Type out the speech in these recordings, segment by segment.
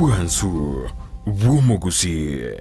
Obwansu bw'omogusii.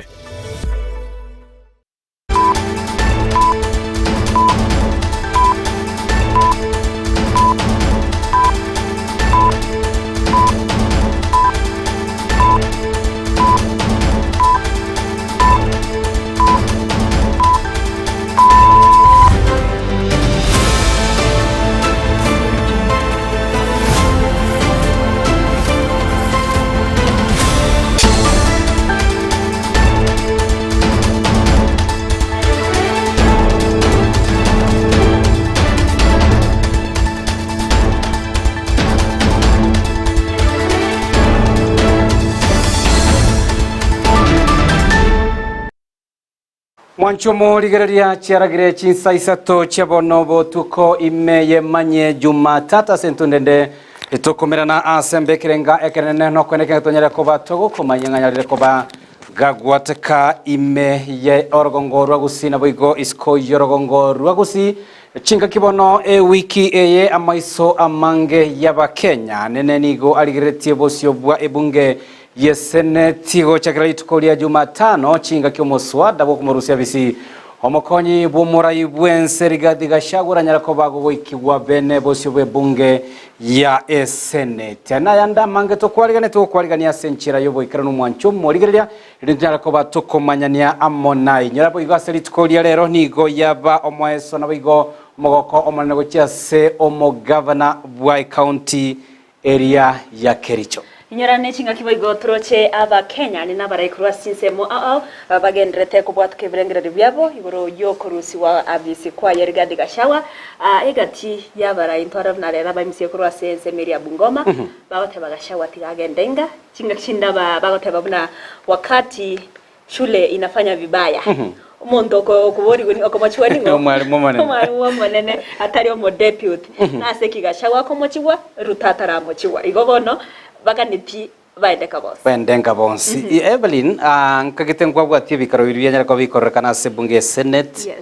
Mwanche omorigereria chiaragire chinsa isato chia bono botuko ime yemanye Jumatatu ase entundende etokomerana ase embekerenga ekenene nokwene kenge tonyare koba togokomanya ng'a nyarire koba gagwateka ime ye orogongo rwa Gusii naboigo isiko y'orogongo rwa Gusii chingaki bono ewiki eye amaiso amange y'abakenya nene nigo arigereretie bosio bwa ebunge Y'Eseneti gochakera rituko ria Jumatano chingaki omoswada bw'okomorusia bisi omokonyi bw'omorai bw'ense Rigathi Gachagua oranyare koba gogoikigwa bene bosio bw'ebunge ya Eseneti. Aya nayande amange tokwariganeti gokwarigania ase enchera y'oboikeranu omwancho omorigereria erinde tonyare koba tokomanyania amo naye. Inyora boigo ase rituko ria rero nigo yaba omoeso naboigo omogoko omonene gochia ase omogavana bwa ecounty Eria ya Kericho. Inyora ne chingaki boigo toroche Abakenya ne nabarai korwa ase chinsemo ao ao bagendererete kobwatoka ebirengererio biabo igoro y'okorusigwa abisi kwaye Rigathi Gachagua egati y'abarai ntware buna rero abaimisie korwa ase ensemo eria ya Bungoma bagoteba Gachagua tiga agende inga chingaki chinde aba bagoteba buna wakati Shule inafanya vibaya. Omonto oko- okoborigwa ni- okomochigwa ning'o? Omwalimu omonene. Omwalimu omonene atari omodeputy. Nase ki Gachagua akomochigwa, Ruto ataramochigwa. Igo bono baganeti baende kabonsi. Baende nka bonsi. Evelyn, ah, nkagete nkwabwatie ebikaro biria bianyare koba bikororekana ase ebunge ya Senate. Yes.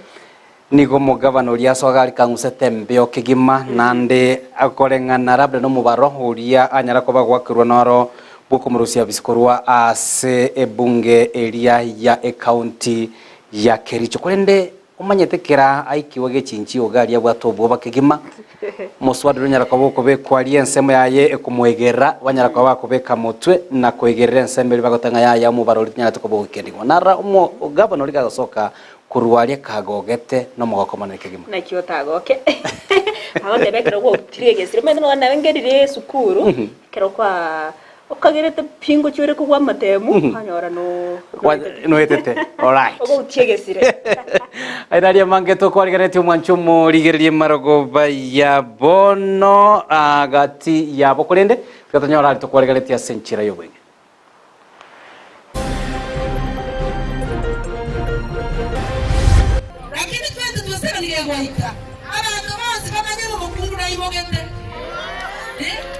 Nigo omogavana oria asoa gari kang'usete embeo kegima, naende akoreng'ana labda nomobaro oria anyara koba goakerwa noro bw'okomorusia abisi korwa ase ebunge eria ya ecounty ya Kericho. Korende omanyete kera aikiwe gechinchi igo gari abwate obwoba kegima, omoswada oria onyara koba okobekwa aria ensemo yaye ekomoegerera, banyara koba bakobeka motwe na koegerera ensemo eria bagoteba ng'a yaya omobaro oria tonyarete koba ogoikerigwa. Nara omogavana oria gagosoka Korwa aria kagogete nomogoko omonene kegima. Naki otagoke? Agoteba ekero gwautire egesire, omanyete nonya naye ngerire esukuru, ekero kwa okagerete pi ngochia ore kogwa amatemu, kwanyora no Kwa- noetete. Alright. Ogoutia egesire. Aye naria amange tokwarigeretie omwancho omorigererie marogoba ya bono agati yabo korende tiga tonyore aria tokwarigeretie ase enchera y'obweng'e. Lakini twente twaseranire goika abanto bonsi bamanye ng'a omokungu naimogete.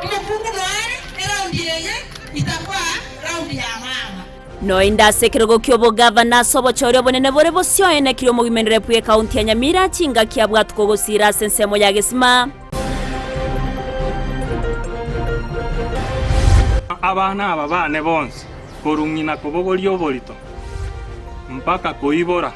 Omokungu noare eraundi eye itakwaa raundi ya mama. Noende ase ekerogo ki'obogavana ase obochori obonene bore bosio oenekirie omogimenere bw'ekaunti ya Nyamira chingaki abwatwe kogosiira ase ensemo ya Gesima. Abana aba baane bonsi, korwa ng'ina kobogoria oborito mpaka koibora,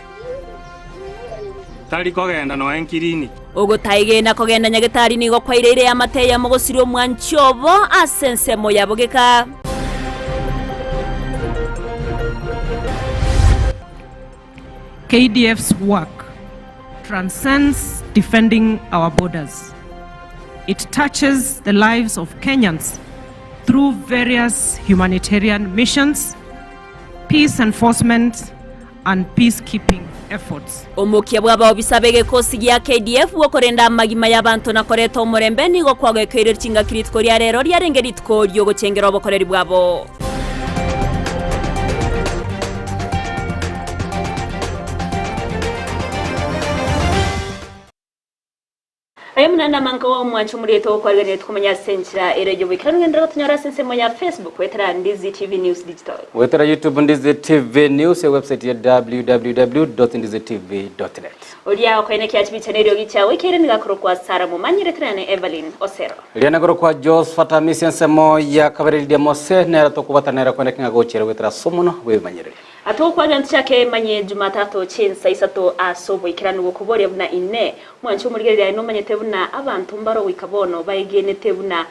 tari kogenda nonya nkiriniki. Ogotaegena kogenda nyagetari nigo kwaireire eamate eyemo gosiria omwanchi obo ase ensemo ya bogeka. KDF's work transcends defending our borders. It touches the lives of Kenyans through various humanitarian missions, peace enforcement, and peacekeeping efforts. Omokia bw'abaobisa b'egekosi gia KDF bw'okorenda amagima y'abanto na koreta omorembe nigo kwagoekeire chingaki rituko ria rero riarenge rituko ri'ogochengera obokoreri bwabo. Muna namanka wa omwancho omorieto okwariganire tokomanya ase enchera ere y'oboikeranu genderera gotonyora ase ensemo ya Facebook goetera Ndizi TV News Digital. Goetera YouTube Ndizi TV News, ewebsite ya www.ndizitv.net. Oria okoenekia chibicha na eriogi chiao ekeire nigo akorokwa Sarah Momanyi retera na Evelyn Osero. Riana korokwa Josephat Amisi ensemo ya kabere Lydia Mose nere tokobwatana nere koenekia ng'a gochiera goetera ase omonwa bw'ebimanyererio. Atogokwana ntochake manye Jumatatu chinsa isato ase oboikeranu gokoboria buna Inee! Mwanche omorigereria aye nomanyete buna abanto mbaro goika bono baegenete buna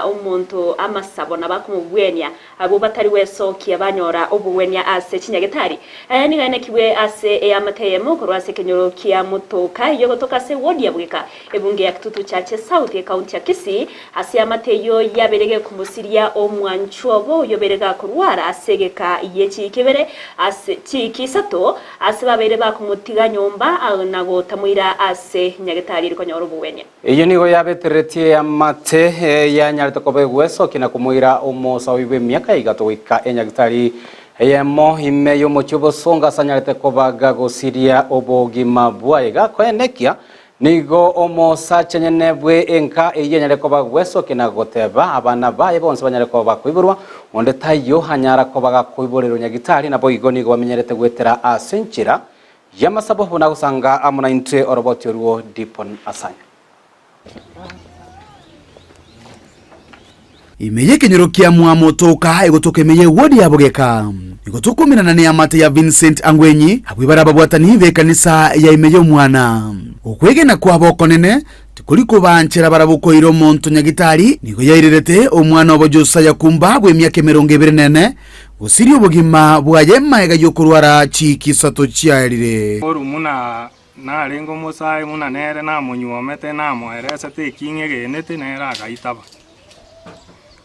omonto amasabo nabo akomobwenia, abwo batari gwesokia banyora obogwenia ase chinyagetari. Aya nigo aenekigwe ase eamate eyemo korwa ase ekenyoro kia Mutuka eyio egotoka ase ewodi ya Bweka, ebunge ya Kitutu Chache South, ekaunti ya Kisii, ase eamate eyio yabeire gekomosiria omwanchwa obo oyobeire gakorwara ase egeka ye chiiki ibere ase chiiki isato Ase babeire bakomotiga nyomba na gotamoira ase nyagetari eri konyora obogwenia. Eyio nigo yabetereretie eamate yanyarete koba egwesokia na komoira omosaoi bw'emiaka igato goika enyagitari eyemo ime y'omochie obosongo ase anyarete koba gagosiria obogima bwaye. Gakoenekia Nigo omosacha nyene bwe enka eyio anyare koba gwesokia na goteba, Abana baye bonsi banyare koba bakoiborwa, onde taiyo anyara koba gakoiborerwa nyagitari, naboigo nigo bamenyerete goetera ase enchera y'amasabo buna gosanga amo naintwe oroboti orwo Dipon Asanya. Ime y'ekenyoro kia Mwamotoka egotoka ime y'ewodi ya Bogeka, nigo tokominana neamate ya Vincent Angwenyi, abwo bare ababwatani b'ekanisa ya ime y'Omwana. Okwegena kwabo okonene tikori kobanchera barabwo koira omonto nyagitari, nigo yairerete omwana obo Josiah Kumba bw'emiaka emerongo ebere nene, gosiria obogima bwaye magega y'okorwara chiiki isato chiaerire. Korwa buna narenge omosae buna nere namonyuomete namoeresete eking'egenete nere agaitaba.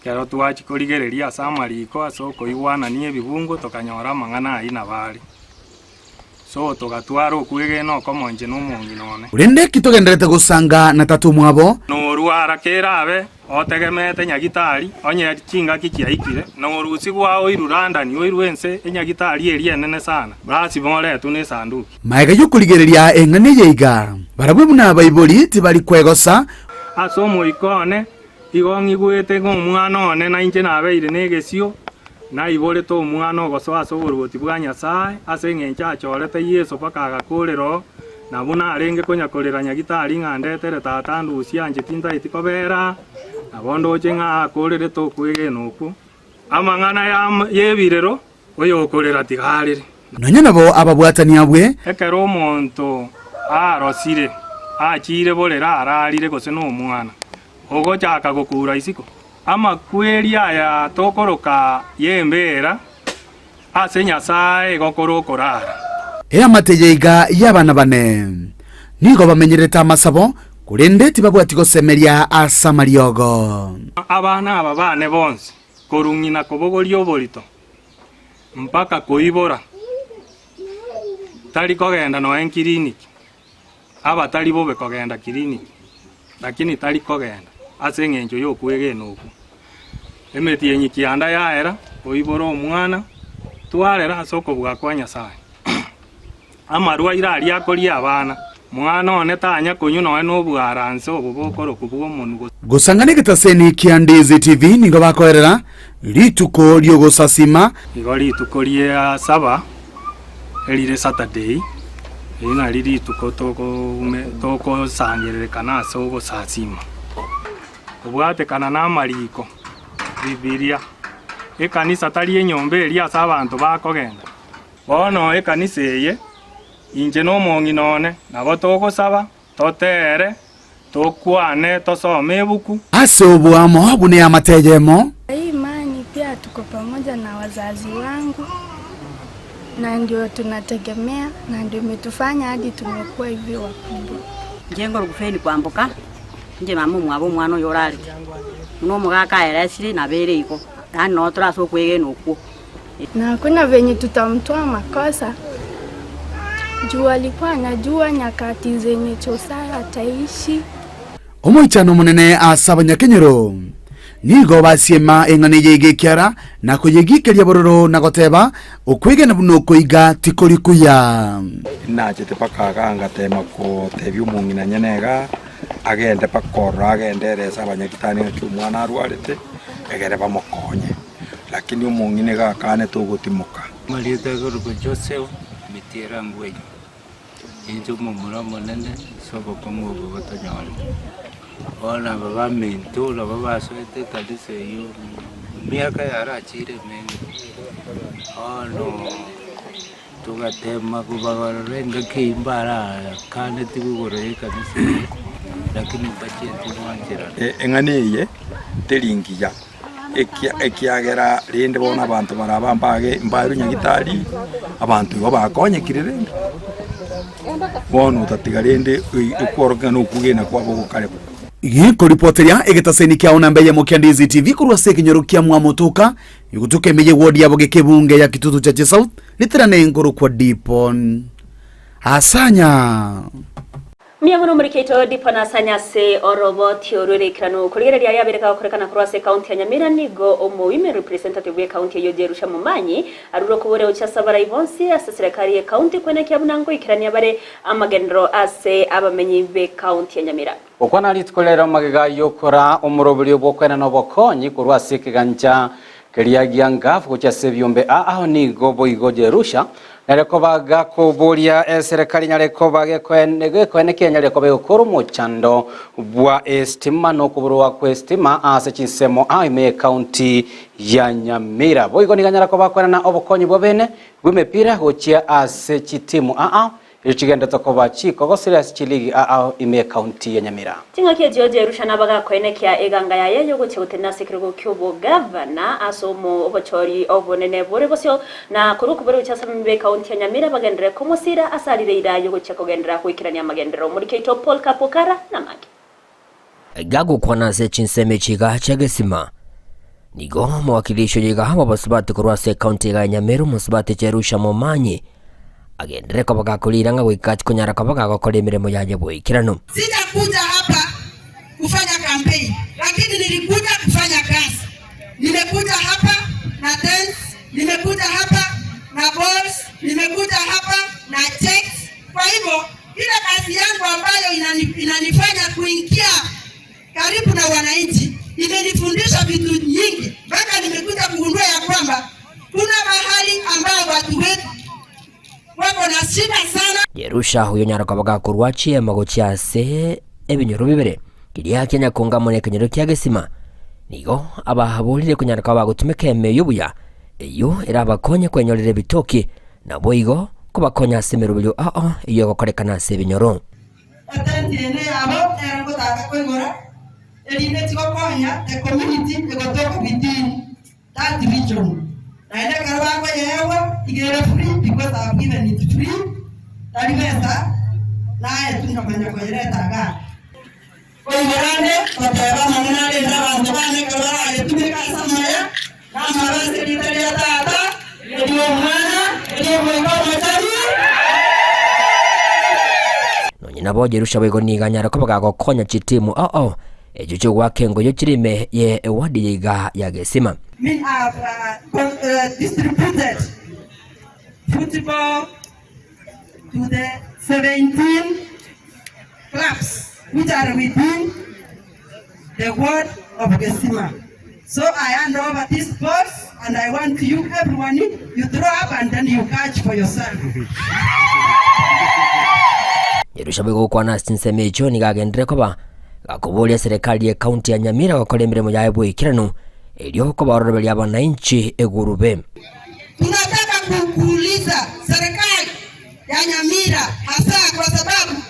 Ekero twachia korigereria ase amariko ase okoigwanania ebibungo tokanyora amang'ana ayio nabo are. So togatwara okwegena okomo inche na omong'ina one. Korende ki togendererete gosanga na tata omwabo? Norwara kerabe otegemeete nyagitari, onye chingaki chiaikire, na orusigwe ao oirwe London, oirwe ense enyagitari eria enene sana, lasima oretwe na esanduki. Magega y'okorigereria eng'ana eye iga, barabwo buna abaibori tibari kwegosa. Ase omoika one igo ng'igwete ng'a omwana one nainche nabeire negesio, naiborete omwana ogosoa ase oboruoti bwa Nyasae, ase engencho achorete Yeso mpaka agakoorera oo, na buna arenge konya-korera nyagitari ng'a ndetere tata ndusie anche tintaeti kobera aa, nabo ndoche ng'a akoorerete okwegena okwo. Amang'ana y'ebirero, oyokorera tiga arere. Nonya nabo ababwatani abwe. Ekero omonto arosire, achiire borere ararire gose nomwana, ogochaka gokuura isiko. Amakweri aya tokoroka y'embeera ase Nyasae egokora okorara. Eamate eye iga y'abana bane nigo bamenyerete amasabo, korende tibabwati gosemeria ase amariogo. Abana aba bane bonsi, korwa ng'ina kobogoria oborito mpaka koibora, tari kogenda nonya nkiriniki, aba tari bobe kogenda kiriniki, lakini tari kogenda ase eng'encho y'okwegena okwo. Emetienyi kianda yaera, oibore omwana, twarera ase okobua kwa Nyasae. Amarwaire aria akoria abana, mwana one tanya konywa nonya nobwaranse obo bokorokwa bw'omonwa gose. Gosangana egetaseni kia Ndizi TV nigo bakoerera rituko ri'ogosasima. Igo rituko ria saba erire Saturday, eri nari rituko togosangererekana ase ogosasima. Kobwatekana namariko, Bibilia, ekanisa tari enyomba eria ase abanto bakogenda. Bono ekanisa eye, inche nomong'ina one, nabo togosaba, toteere, tokwane, tosome ebuku. Ase oboamo buna eamate eyemo. Hii imani pia tuko pamoja na wazazi wangu na ndio tunategemea na ndio imetufanya hadi tumekuwa hivi wakubwa. Inche nkorokwa Feni Kwamboka, inche mama omwabo omwana oyo orarete, buna omogaka aeresire nabo ere igo, yaani noo tore ase okwegena okwo. Na hakuna venye tutamtoa makosa juu alikuwa anajua nyakati zenye Josiah ataishi. Omoichano omonene ase abanyakenyoro nigo basiema eng'ana eye iga ekiara na koyegikeria bororo na goteba, Okwegena buna oko iga tikori kuya. Nachete mpaka igaa ngatema gotebia omong'ina nyene igaa. Agende mpaka ororo agende erese abanyagitari ng'aki omwana arwarete, egere bamokonye. Lakini omong'ina iga akanete ogotimoka. Amarieta akorokwa Joseph Mitiera Ngwenyo, ninche omomura omonene ase obokong'u obo botonyorete. Bono aba baminto nabo basoete ekanisa eyio emiaka yarachire emenge, bono togatema kobabarora engaki eyio mbarakaneti igoro ya ekanisa eye, lakini mbachieti gwancherana. Eng'ana eye teri ngiya, ekiagera rende bono abanto baraba mbage mbarwe nyagitari, abanto igo bakonyekire rende, bono otatiga rende okworokia ng'a nokogena kwabo gokaremwa. Gekoripoteria egetaseni kiao namba eyemo kia Ndizi TV korwa ase ekenyoro kia Mwamotoka, egotuka emeyie ward yabo gekebunge ya Kitutu Chache South, riterane nkorokwa Dipon Asanya. Mbuya mono omoriki oito Dipon Asanya ase oroboti orw'erekeranu. Korigereria aya abere kagokorekana korwa ase ekaunti ya Nyamira nigo omo women representative bw'ekaunti eyio Jerusha Momanyi arure okoboria gochia ase abarai bonsi ase eserekari y'ekaunti kwenekia buna ngoikerania bare amagenderero ase abamenyi b'ekaunti ya Nyamira. Gokwana rituko riaira magega y'okora omoroberio bw'okoenana obokonyi korwa ase ekegancha keria gia Gaf gochia ase ebiombe ao nigo boigo Jerusha nere koba gakoboria eserekari nyare koba gekoenekia enyare koba egokora omochando bwa estima na okoborwa kw'estima ase chinsemo ao ime y'ecounty ya Nyamira. Boigo nigo anyara koba akoenana obokonyi bwa bene bw'emepira gochia ase chitimu ao Erio chigenderete koba chikogosire ase chiligi ao ime y'Ekaunti ya Nyamira. Ching'aki echio Jerusha nabagakoenekia eganga yaye y'ogochia gotenena ase ekerogo ki'obogavana ase obochori obonene bore bosio, na korwa okobora gochia ase abamenyi b'Ekaunti ya Nyamira bagenderere komosiira ase arire eira y'ogochia kogenderera goikerania amagenderero. Omoriki oito Paul Kapokara namange. Gagokwana ase chinsemo echi iga chia gesima, nigo omowakilishi oyo iga bw'abasubati korwa ase ekaunti iga ya Nyamira omosubati Jerusha Momanyi agenderere koba gakoriira ng'a goika achikonyara koba gagokora emeremo yaye boikeranu. Sijakuja hapa kufanya campaign, lakini nilikuja kufanya kazi. Nimekuja hapa na tents, nimekuja hapa na balls, nimekuja hapa na checks. Kwa hivyo ile kazi yangu ambayo inani, inanifanya kuingia karibu na wananchi imenifundisha vitu nyingi, mpaka nimekuja kugundua ya kwamba kuna mahali ambao watu wetu wako na shida sana. Jerusha oyio onyare koba gakorwa chiema gochia ase ebinyoro bibere, keria kia Nyakongo amo nekenyoro kia Gesima, nigo ababorire konyara koba bagotumeka emeyio buya, eyio erabakonye kwenyorera ebitoki, Naboigo kobakonya ase emeroberio ao eyio egokorekana ase ebinyoro. Etenti ende yabo nero ngotaka koigora, erinde chigokonya the community egotoka within that region. Naende ekero bakoyeegwa iga ere free because I have given it free, tari besa naetwe nkamanya koyereta igaa. Koigora ande goteba amang'ana arende abanto baane ekero barayetumeke ase amaya, na amabe ase erieta ria Tata, eri'Omwana, eri'Omoika Omochenu. Nonye nabo Jerusha boigo nigo anyare koba gagokonya chitimu ao ao echio chi'ogoaka engoyo chire ime ye ewadi yaiga ya Gesima. Me have distributed football to the 17 clubs which are within the ward of Gesima. So I hand over these balls and I want you everyone you throw up and then you catch for yourself. Jerusha boigo gokwana ase chinsemo echio nigo agenderere koba gakoboria eserekari ye county ya Nyamira gokora emeremo yaye boikeranu erio kobaoroberia abananchi egurube. Tunataka kuuliza serikali ya Nyamira hasa kwa sababu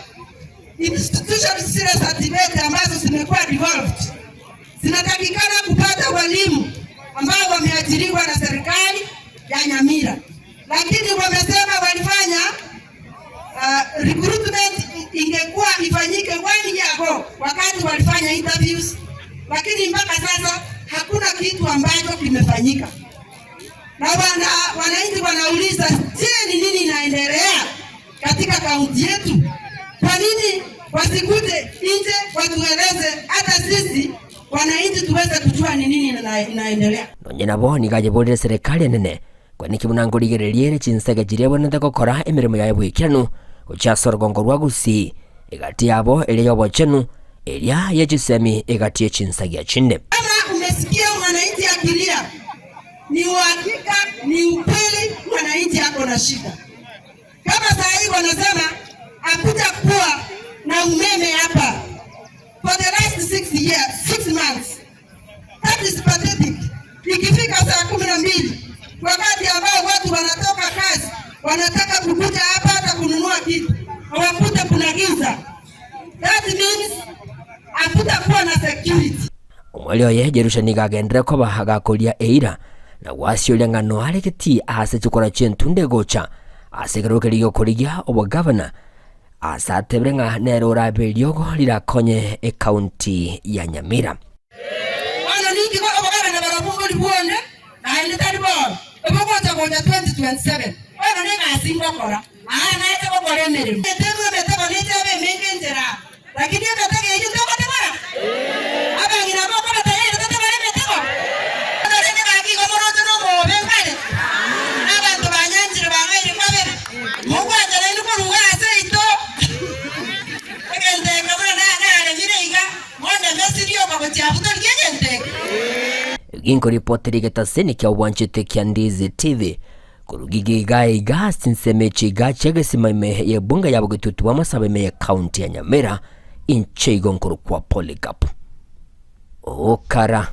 institutions zile za TVET ambazo zimekuwa devolved zinatakikana kupata walimu ambao wameajiriwa na serikali ya Nyamira, lakini wamesema walifanya recruitment ingekuwa ifanyike one year ago wakati walifanya interviews, lakini mpaka sasa hakuna kitu ambacho kimefanyika na wananchi wanauliza, je, ni nini inaendelea katika kaunti yetu? Kwa nini wasikuje nje watueleze, hata sisi wananchi tuweze kujua ni nini inaendelea. Nonye nabo nigo ayeborire serikali enene kwaniki buna nkorigereria ere chinsege chiria ebwenerete gokora emeremo yaye boikeranu gochia ase orogongo rwa Gusii egati yabo eria y'obochenu. eria ye chisemi egati ye chinsagia chinde. Kama umesikia mwananchi akilia, ni uhakika, ni ukweli, mwananchi ako na shida. Kama saa hii wanasema hakutakuwa na umeme hapa for the last 6 years, 6 months. That is pathetic. Ikifika saa 12 wakati ambao watu wanatoka kazi wanataka kukuja hapa hata kununua kitu, hawakute kuna giza. That means hakutakuwa na security. Omweri oye Jerusha nigo agenderere koba agakoria eira na gwasioria ng'ano aregeti ase chikora chi'entunde gocha ase ekero keria giokorigia obogavana ase atebire ng'a nere orabe eriogo rirakonye ekaunti ya Nyamira. Bono ninki obogabana barobwo mbori bwonde, naende tari bobe, obogocha gocha 2027. Bono negasi ngokora, aa nache gokora emeremo. Emetego emetego neche abe emenge enchera aa, lakini emetego eyio ntogotegora? Abang'ina mokoba tayari totebare emetego? Bono rende gaki igo moroche nomobe nkare, na abanto banyanchire bang'aire kabere, mokwanchera inwe korwa iga ase oito. Egento eke buna naremire iga, bono emesiri yoka gochia abwo tori egento eke. Ginkoripotera egetaseni kia obwanchete kia Ndizi TV koruga iga iga ase ensemo echi iga chi'egesima ime y'ebunga ya bogetutu bw'amasabo ime y'ekaunti ya Nyamira, inche igo nkorokwa Polycarp Okara.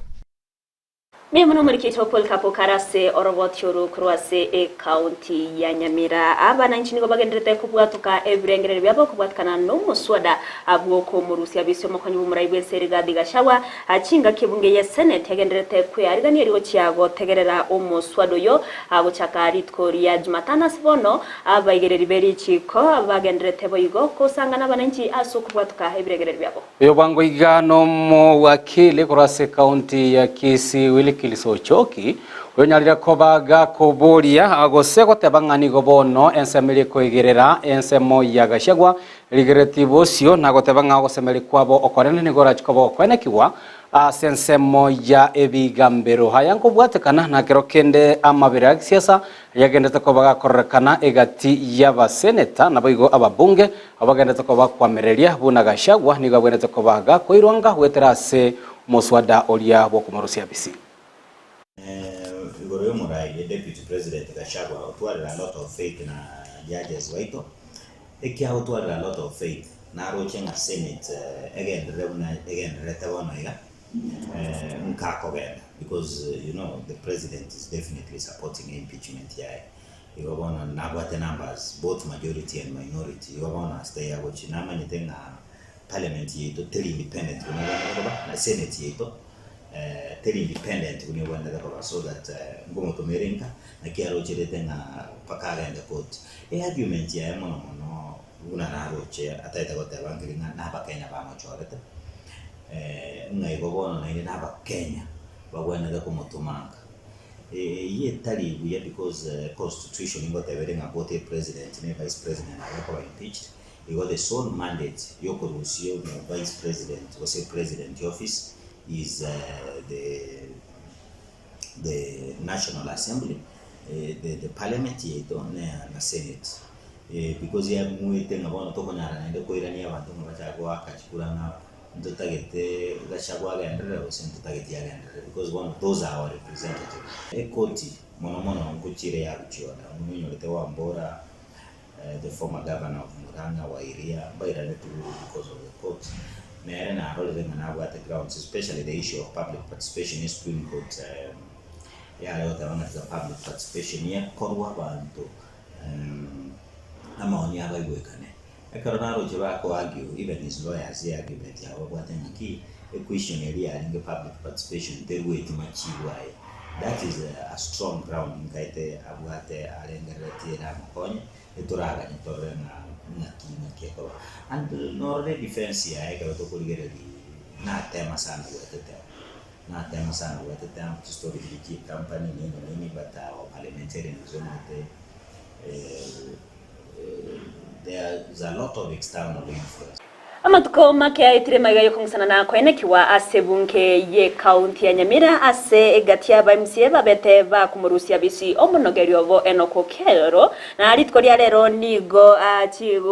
Mbuya mono omorikiti o Polycarp Okara ase oroboti oru korwa ase ecounty ya Nyamira. Abananchi nigo bagenderete kobwatoka ebirengererio biabo kobwatikana nomoswada bw'okomorusia bise omokonyi bw'omorai bw'ense Rigathi Gachagua. Chingaki ebunge ye Senate yagendererete kwearigania rigochia gotegerera omoswada oyo gochaka rituko ria Jumatano ase bono abaigereri be richiko bagendererete boigo kosangana abananchi ase okobwatoka ebirengererio biabo. Oyo bwango iga nomowakili korwa ase ekaunti ya Kisii Wilkins Ochoki, oyonyarire koba gakoboria gose goteba ng'a nigo bono ensemo eria ekoigerera ensemo ya Gachagua erigerereti bosio na goteba ng'a ogosemeria kwabo okonene nigo orachie koba okoenekigwa ase ensemo ya ebigambero. Aya nkobwatekana na kero kende amabera ya gisiasa Yagenderete koba gakororekana egati y'abaseneta naboigo ababunge abagenderete koba kwamereria buna Gachagua nigo abwenerete koba gakoirwa anga goetera ase omoswada oria bw'okomorusia bisi. Igoro y'omorai Deputy President Gachagua otwarire a lot of faith na judges baito, ekiagotwarire a lot of faith naroche ng'a senate egenderere buna egendererete bono iga. Nkakogenda because you know the president is definitely supporting impeachment yaye igo bono nabwate numbers both majority and minority igo bono ase agochi namanyete ng'a parliament yaito teri independent buna ebwenerete koba na senate yaito teri independent buna ebwenerete koba so that nkomotomera inka naki arocherete ng'a mpaka agende court. Eargument yaye mono mono buna naroche ataete goteba nkeri ng'a nabakenya bamochorete. Ng'a igo bono naende na abakenya bagwenerete komotomanga. Eyio etari buya because constitution ngoteba ere ng'a both e president na e vice president nabo bakoba impeached, igo the sole mandate ya okorusia omo vice president gose president office is the the national assembly, the the parliament yaito na senate. Because yamuete ng'a bono tokonyara naende koirania abanto ng'a bachake goaka chikura ng'a ntotagete Gachagua agenderere gose ntotageti agenderere because bono those are our representatives. Ekoti mono mono nkochire yagochiona omonyorete Wambora the former governor of Murang'a Wairia mbairaneti because of the court nere narorire ng'a nabwate grounds especially the issue of public participation e supreme court yare goteba ng'a tiga public participation ekorwe abanto amaoni abo aigwekane. Ekero naroche bako argue even his lawyers eargument yabo babwate ng'a ki equestion eria yarenge public participation terueti machibu aye. That is a strong ground nkaete abwate arengereretie ere amokonye etoraganye torore ng'a ng'aki ng'aki ekoba. And norore edefense yaye ekero tokorigereria natema sana gwetetea, natema sana gwetetea chistory chiria chia ecompany nini nini but our parliamentarians omanyete there is a lot of external influence. Amatuko make aetire magega y'okong'usana na koenekiwa ase ebunge y'ecounty ya Nyamira ase egati y'aba MCA babete bakomorusia bisi omonogeri obo Enock Okello na rituko ria rero nigo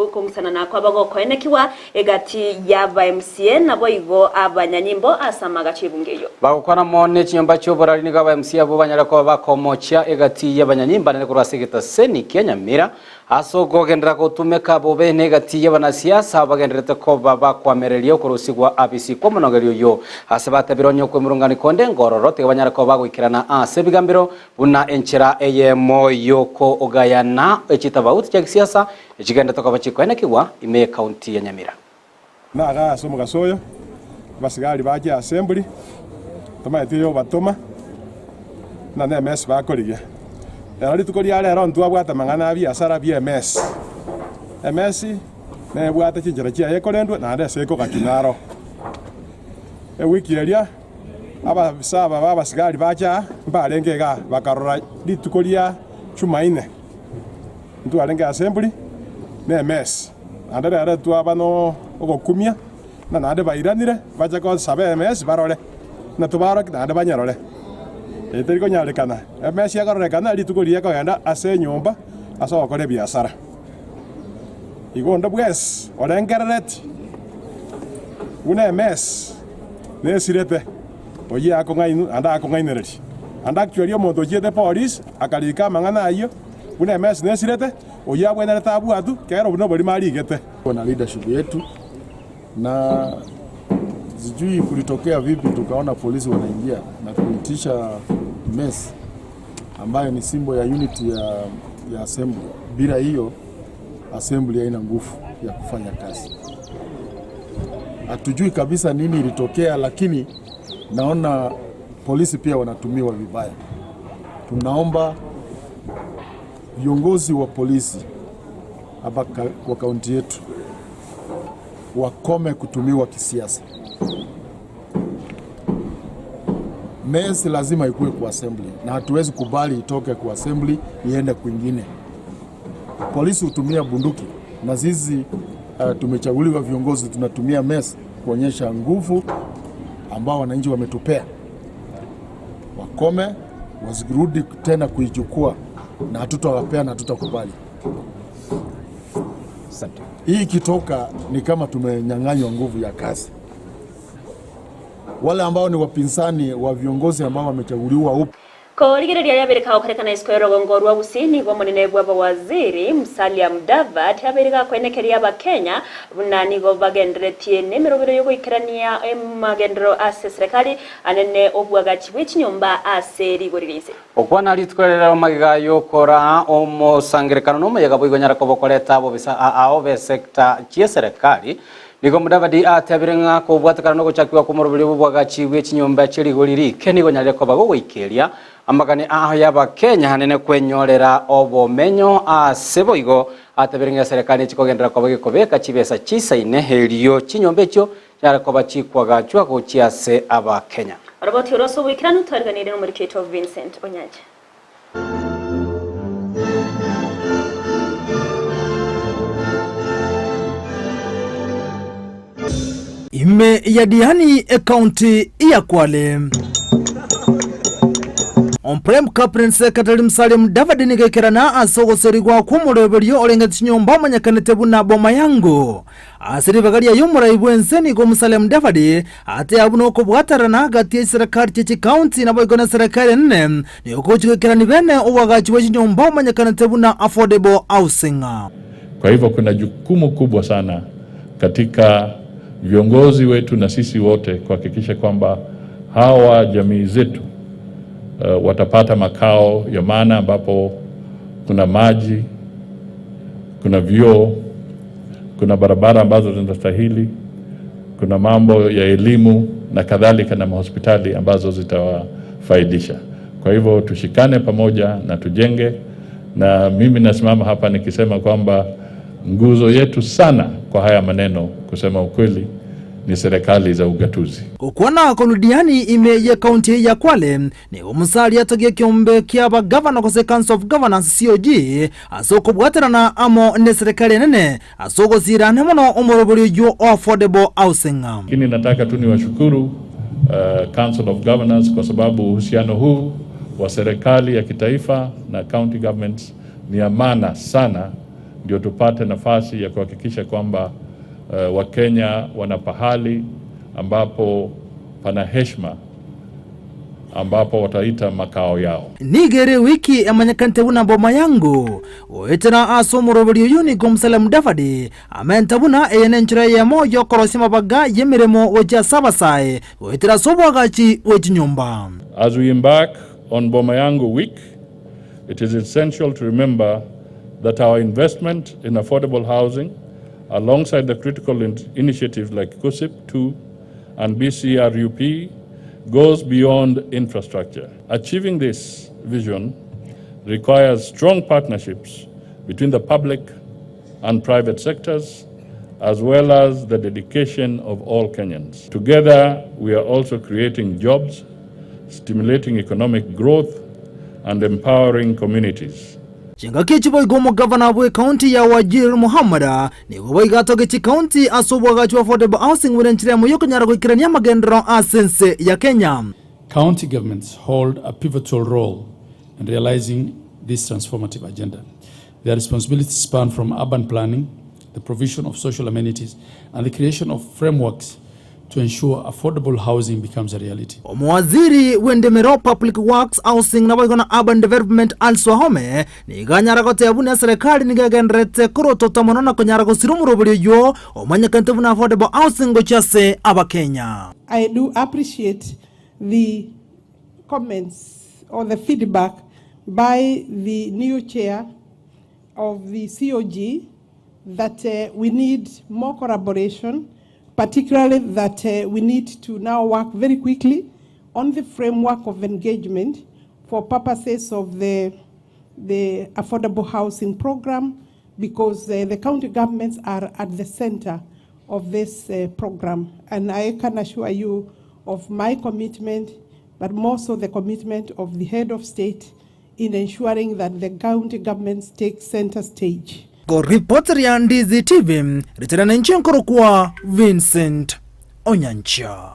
okong'usana na kwaba gokoenekiwa egati y'aba MCA naboigo abanyanyimbo ase amagacho y'ebunge eyio. Bagokwana amo ne chinyomba chi'oborari nigo aba MCA abwo banyare koba bakomochia egati y'abanyanyimbo anene korwa ase egetaseni kia Nyamira Ase okogenderera gotumeka bobe negati y'abanasiasa bagendererete koba bakwamereria okorusigwa abisi kw'omonogeri oyio. Ase batabire onye okwemurungani konde ngororo tiga banyare koba bagoikerana ase ebigambero buna enchera eyemo y'okogayana echitabauti chia gisiasa echigenderete koba chikoenekigwa ime y'ecounty ya Nyamira. Naga ase omogaso oyo, abasigari bache assembly, tomaeti oyobatoma, buna nemesi bakorigia. Rero rituko ria rero ntwabwate amang'ana a biasara bi'emesi. Emesi nebwate chinchera chiaye ekorendwa naende ase ekogachwa naro. Ewiki eria abafisa aba b'abasigari bacha aa mbarenge igaa bakarora rituko ria Chumaine. Ntwarenge assembly na emesi, naende rero twaba no ogokumia, na naende bairanire bache gosaba emesi barore, na tobaroki naende banyerore. Eye teri konyarekana, emesi ekororekana rituko riria ekogenda ase enyomba ase ogokora ebiasara. Igo onde bwensi orengerereti buna emesi nesirete, oyio akong'ainwa naende akong'ainereria. Naende actually omonto ochiete polisi akarika amang'ana ayio, Buna emesi nesirete, oyio agwenerete abwatwe, kera obwo noborimo arigete. Na leadership yetu na sijui kulitokea vipi tukaona polisi wanaingia na kuitisha mess ambayo ni symbol ya unity ya, ya assembly. Bila hiyo assembly haina nguvu ya kufanya kazi. Hatujui kabisa nini ilitokea, lakini naona polisi pia wanatumiwa vibaya. Tunaomba viongozi wa polisi hapa kwa kaunti yetu wakome kutumiwa kisiasa. Mesi lazima ikuwe kwa assembly na hatuwezi kubali itoke kwa assembly iende kwingine. Polisi hutumia bunduki na sisi tumechaguliwa viongozi, tunatumia mesi kuonyesha nguvu ambao wananchi wametupea. Wakome, wasirudi tena kuichukua, na hatutawapea na hatutakubali. Asante. Hii ikitoka ni kama tumenyang'anywa nguvu ya kazi. Wale ambao ni wapinzani wa viongozi ambao wamechaguliwa upya Korigereria aria abeire kagokorekana isiko y'orogongo rwa Gusii nigo omonene bw'abawaziri Musalia Mudavadi abeire gakoenekeria Abakenya buna nigo bagenderetie nemerobero y'ogoikerania amagenderero ase eserekari anene obwagachi bwe chinyomba ase rigori ria inse. Okwana rituko rirero magega y'okoraa omosangerekano na omoyega boigo nyara koba okoreta abobisa ao b'esecta chi'eserekari. Nigo Mudavadi atebire ng'a kobwatekana nogochakigwa kw'omoroberi bw'obwagachi bwe chinyomba chie rigori rike nigo nyarire koba gogoikeria amagani ao y'Abakenya anene kwenyorera obomenyo ase boigo atebire ng'a eserekari nechikogenderera koba gekobeka chibesa chisaine erio chinyomba echio chinyare koba chikwagachwa gochia ase Abakenya. Oroboti oro ase oboikeranu twariganirie nomoriki oito Vincent Onyancha. Ime ya Diani ekaunti ya Kwale. Omprem Cabinet Secretary Musalia Mudavadi nigo aikerana ase ogoserigwa kw'omoreberio orenge chinyomba omanyekanete buna Boma Yangu. Ase ribaga riaye omorai bw'ense nigo Musalia Mudavadi ateba buna okobwaterana gati ye chiserekari chie chikaunti naboigo na eserekari enene nigo gochia goikerania bene oboagachi bwe chinyomba omanyekanete buna affordable housing. Kwa hivyo kuna jukumu kubwa sana katika viongozi wetu na sisi wote kuhakikisha kwamba hawa jamii zetu watapata makao ya maana ambapo kuna maji, kuna vyoo, kuna barabara ambazo zinastahili, kuna mambo ya elimu na kadhalika na mahospitali ambazo zitawafaidisha. Kwa hivyo tushikane pamoja na tujenge, na mimi nasimama hapa nikisema kwamba nguzo yetu sana kwa haya maneno, kusema ukweli, ni serikali za ugatuzi. Gokwana korwa Diani ime y'ekaunti ya Kwale, nigo Musalia atogia ekeombe ki'abagavana gose Council of Governors, COG, ase okobwaterana amo neserekari enene ase ogosiirana mono omorobori oyio o Affordable Housing. Lakini nataka tu niwashukuru Council of Governors kwa sababu uhusiano huu wa serikali ya kitaifa na county governments ni ya maana sana, ndio tupate nafasi ya kuhakikisha kwamba Wakenya wana pahali ambapo pana heshima ambapo wataita makao yao. Nigo ere ewiki emanyekanete buna Boma Yangu, goetera ase omoroberi oyio nigo Musalia Mudavadi amenta buna eye nenchera eyemo y'okorosia amabaga y'emeremo gochia ase abasae goetera ase oboagachi bwe chinyomba. As we embark on Boma Yangu Week, it is essential to remember that our investment in affordable housing, alongside the critical initiatives like KUSIP 2 and BCRUP, goes beyond infrastructure. Achieving this vision requires strong partnerships between the public and private sectors, as well as the dedication of all Kenyans. Together, we are also creating jobs, stimulating economic growth, and empowering communities. Chingaki echi boigo omogavana bw'ekaunti ya Wajir Mohammed nigo boigo atoge chikaunti ase oboagachi bwa affordable housing buna enchera emo y'okonyara goikerania amagenderero ase ense ya Kenya. County governments hold a pivotal role in realizing this transformative agenda. Their responsibilities span from urban planning, the provision of social amenities, and the creation of frameworks to ensure affordable housing becomes a reality. Omowaziri bw'endemero, Public Works, Housing naboigo na Urban Development Alice Wahome nigo anyara goteba buna eserekari nigo egendererete korotota mono na konyara gosira omorobori oyio omanyekanete buna affordable housing gochia ase Abakenya. I do appreciate the comments or the feedback by the new chair of the COG that we need more collaboration, particularly that we need to now work very quickly on the framework of engagement for purposes of the affordable housing program, because the county governments are at the center of this program. And I can assure you of my commitment, but more so the commitment of the head of state in ensuring that the county governments take center stage. Koripoti ya Ndizi TV, ritera nenche nkorokwa Vincent Onyancha.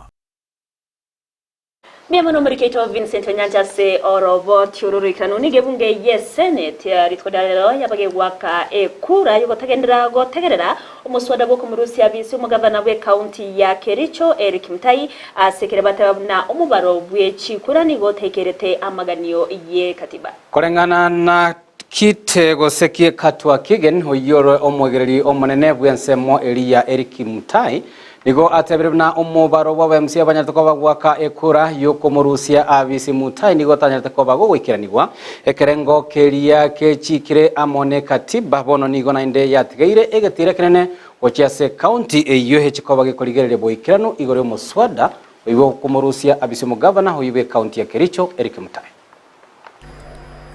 Mbuya mono omoriki oito Vincent Onyancha ase oroboti oro roikeranu. Nigo ebunge ye Senate ya rituko ria rero yabage goaka ekura yogotagenderera gotegerera omoswada bw'okomorusia abisi omogavana bw'ecounty ya Kericho Eric Mutai ase ekere bateba buna omobaro bwe chikura nigo otaikerete amaganio ye katiba. Koreng'ana na Kite gose Kiekatwa Kigen, oyio ore omoegereri omonene bw'ensemo eria ya Eric Mutai, nigo atebire buna omobaro bw'aba MCA banyarete koba goaka ekura y'okomorusia abisi Mutai nigo otanyarete koba gogoikeranigwa. Ekerengo keria kechikire amo ne katiba bono nigo naende yatigeire egetiro ekenene gochia ase county eyio echi koba gekorigereria boikeranu igoro y'omoswada oyio bw'okomorusia abisi omogavana oyio bw'ecounty ya Kericho Eric Mutai.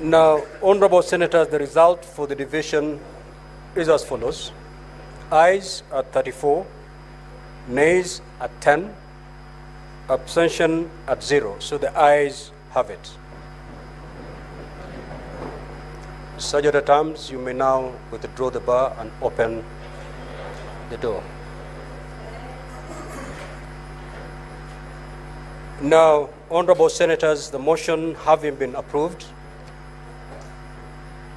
Now, Honorable Senators, the result for the division is as follows. Ayes at 34, nays at 10, abstention at 0. So the ayes have it. Sergeant at Arms, you may now withdraw the bar and open the door. Now, Honorable Senators, the motion having been approved,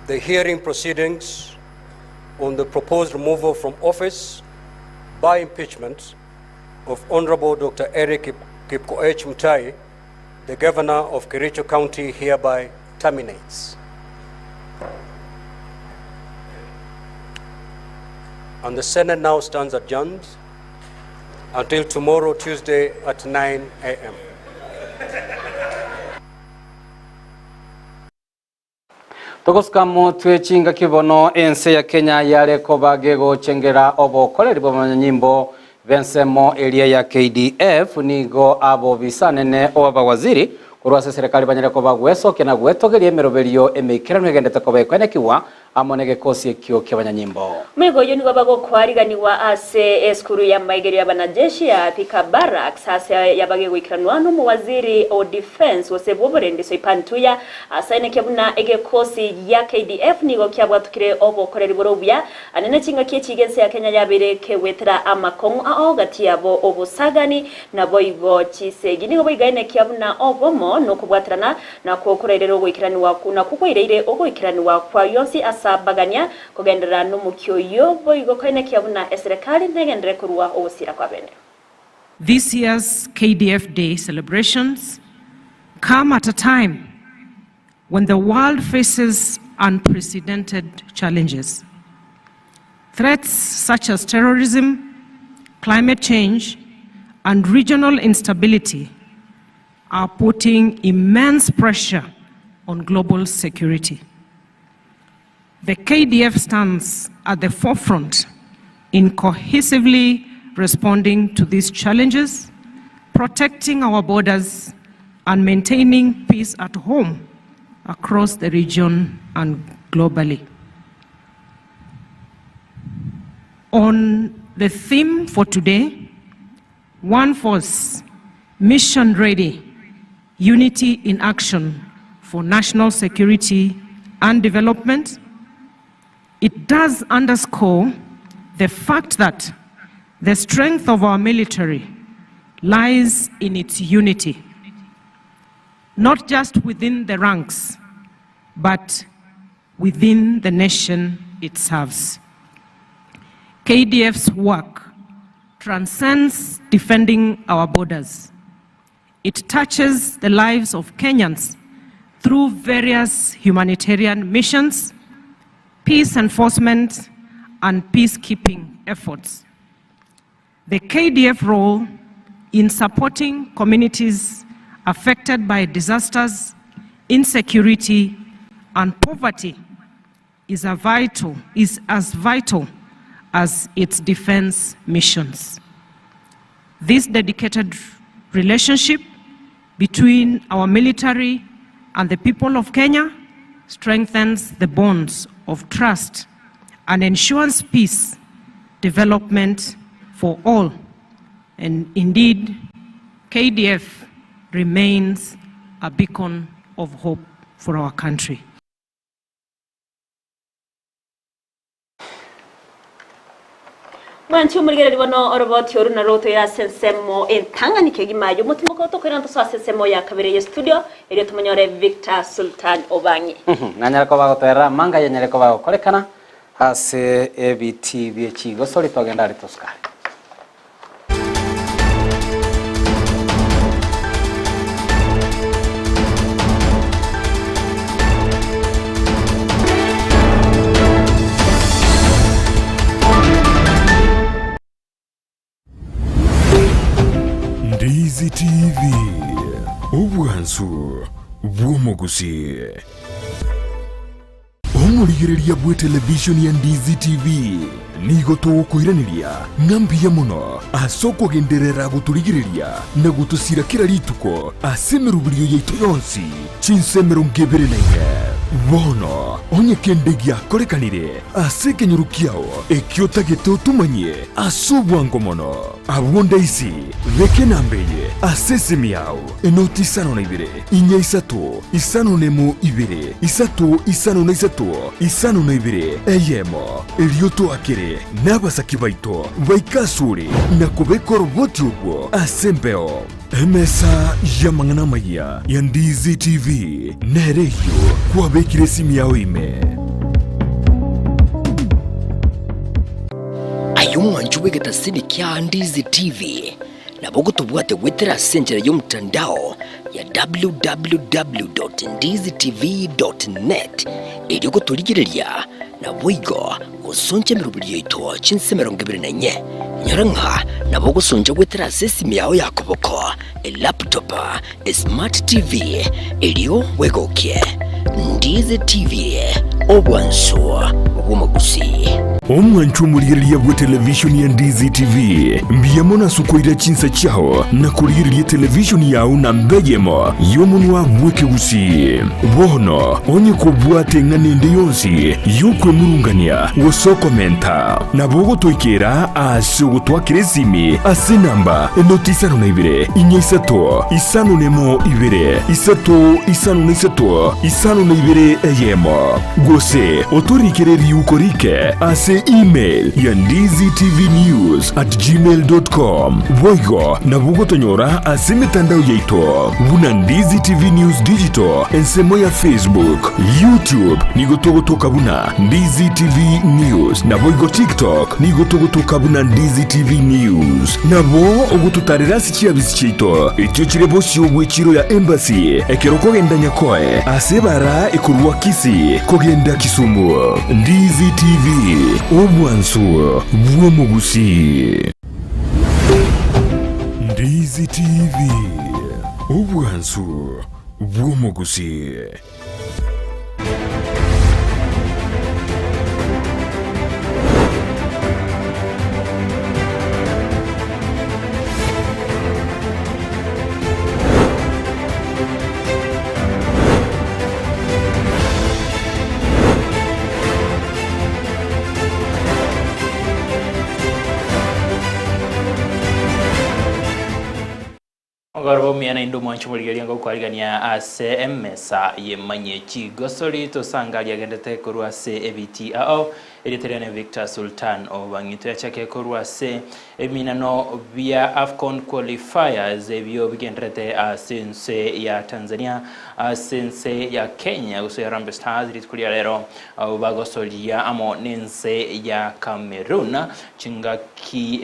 the hearing proceedings on the proposed removal from office by impeachment of Honorable Dr. Eric Kipkoech Mutai, the Governor of Kericho County, hereby terminates. And the Senate now stands adjourned until tomorrow, Tuesday at 9 a.m. Togosuka motwe chingaki bono ense ya Kenya yare koba gegochengera obokoreri bw'abanyanyimbo b'ensemo eria ya KDF nigo abobisa nene obabawaziri korwa ase serikali banyare koba gwesokia na gwetogeria emeroberio emeikeranu egendete koba ekwenekiwa amo negekosi ekio kia abanyanyimbo. Omwega oyio nigo bagokwariganigwa ase esukuru y'amaigerio y'abanajeshi ya Thika Barracks ase yabagegoikeranwa n'omowaziri o Defence gose bw'oborendi Soipan Tuya asaenekia buna egekosi gia KDF nigo kiabwatukire obokoreri bore obuya anene chingaki echiga ense ya Kenya yabeire kegwetera amakong'u ao gati yabo obosagani naboigo chisegi nigo boigaenekia buna obomo nokobwaterana nakwo korairere ogoikeranigwa nakwo kwaireire ogoikeranigwa kwa yonsi ase abagania Kogenderera nomokia oyio boigo koenekia buna eserekari negenderere korua ogosira kw'abene. This year's KDF Day celebrations come at a time when the world faces unprecedented challenges. Threats such as terrorism, climate change, and regional instability are putting immense pressure on global security. The KDF stands at the forefront in cohesively responding to these challenges, protecting our borders, and maintaining peace at home, across the region, and globally. On the theme for today, One Force, Mission Ready, Unity in Action for National Security and Development, it does underscore the fact that the strength of our military lies in its unity, not just within the ranks, but within the nation it serves. KDF's work transcends defending our borders. It touches the lives of Kenyans through various humanitarian missions, peace enforcement, and peacekeeping efforts. The KDF role in supporting communities affected by disasters, insecurity, and poverty is, a vital, is as vital as its defense missions. This dedicated relationship between our military and the people of Kenya strengthens the bonds of trust and ensures peace, development for all. And indeed, KDF remains a beacon of hope for our country. Mwanchi omorigereria bono oroboti oru narwo otoire ase ensemo entang'ani kegima y'omotimoko tokoirana tosoe ase ensemo ya kabere ye studio erio tomonyore Victor Sultan Obang'i. Nanyare koba agotoerera amanga yanyare koba agokorekana ase ebitii bie chigosori togende are tosukare. Ndizi TV, obwansu bw'omogusi. Omorigereria bw'etelevishoni ya Ndizi TV nigo togokoiraneria ng'a mbuya mono ase okogenderera gotorigereria na gotosira kera rituko ase emeroberio yaito yonsi chinsa 24. Bono onye kende giakorekanire ase ekenyoro kiao ekio otagete otomanyie ase obwango mono, abwo ndaisi beka enamba eye ase esimi yao. Enoti isano na ibere, inya isato, isano nemo ibere, isato isano na isato, isano na ibere, eyemo. Erio toakere nabasaki baito baike asore na kobeka oroboti orwo ase embeo. Emesa y'amang'ana amayia ya Ndizi TV nere eyio kwabekire esimi yao ime. Aye omwanchi bw'egetasini kia Ndizi TV, Nabo gotobwate goetera ase enchera y'omotandao ya www.ndizitv.net erio gotorigereria naboigo gosoncha emeroberi yaito chinse 24. Nyora ng'a nabo ogosoncha goetera ase esimi yao ya koboko, elaptop, esmart TV erio bwegokie. Ndizi TV, obwansu bw'omogusii. Omwancho omorigereria bwe televishoni ya Ndizi TV, mbuya mono ase okoira chinsa chiao na korigereria televishoni yao namba eyemo y'omonwa bw'ekegusii. Bono onye kobwate eng'ana ende yonsi y'okwemurungania gose okomenta, nabo ogotoikera ase ogotwakera esimi ase enamba enoti isano na ibere, inya isato, isano nemo ibere, isato isano na isato, isano na ibere eyemo. Gose otorikere riuko rike ase email ya ndizitvnews@gmail.com. Boigo nabo ogotonyora ase emetandao yaito buna Ndizi TV News Digital ensemo ya Facebook, YouTube nigo togotoka buna Ndizi TV News naboigo TikTok nigo togotoka buna Ndizi TV News. Nabo ogototarera ase chiabisi chiaito echio chire bosio bw'echiro ya Embassy ekero okogenda Nyakoe ase ebara ekorwa Kisii kogenda Kisumu. Ndizi TV, obwansu bw'omogusii. Ndizi TV, obwansu bw'omogusii. Omogoro omuya naende omwanchi omorigereria ngokwarigania ase emesa y'emanyie chigosori tosanga riagendete korwa ase ebiti ao erieta riane Victor Sultan Obang'ito yachake korwa ase ebiminano bia Afcon qualifiers ebio bigenderete ase ense ya Tanzania ase ense ya Kenya gose Harambee Stars rituko ria rero bagosoria amo nense ya Cameroon chingaki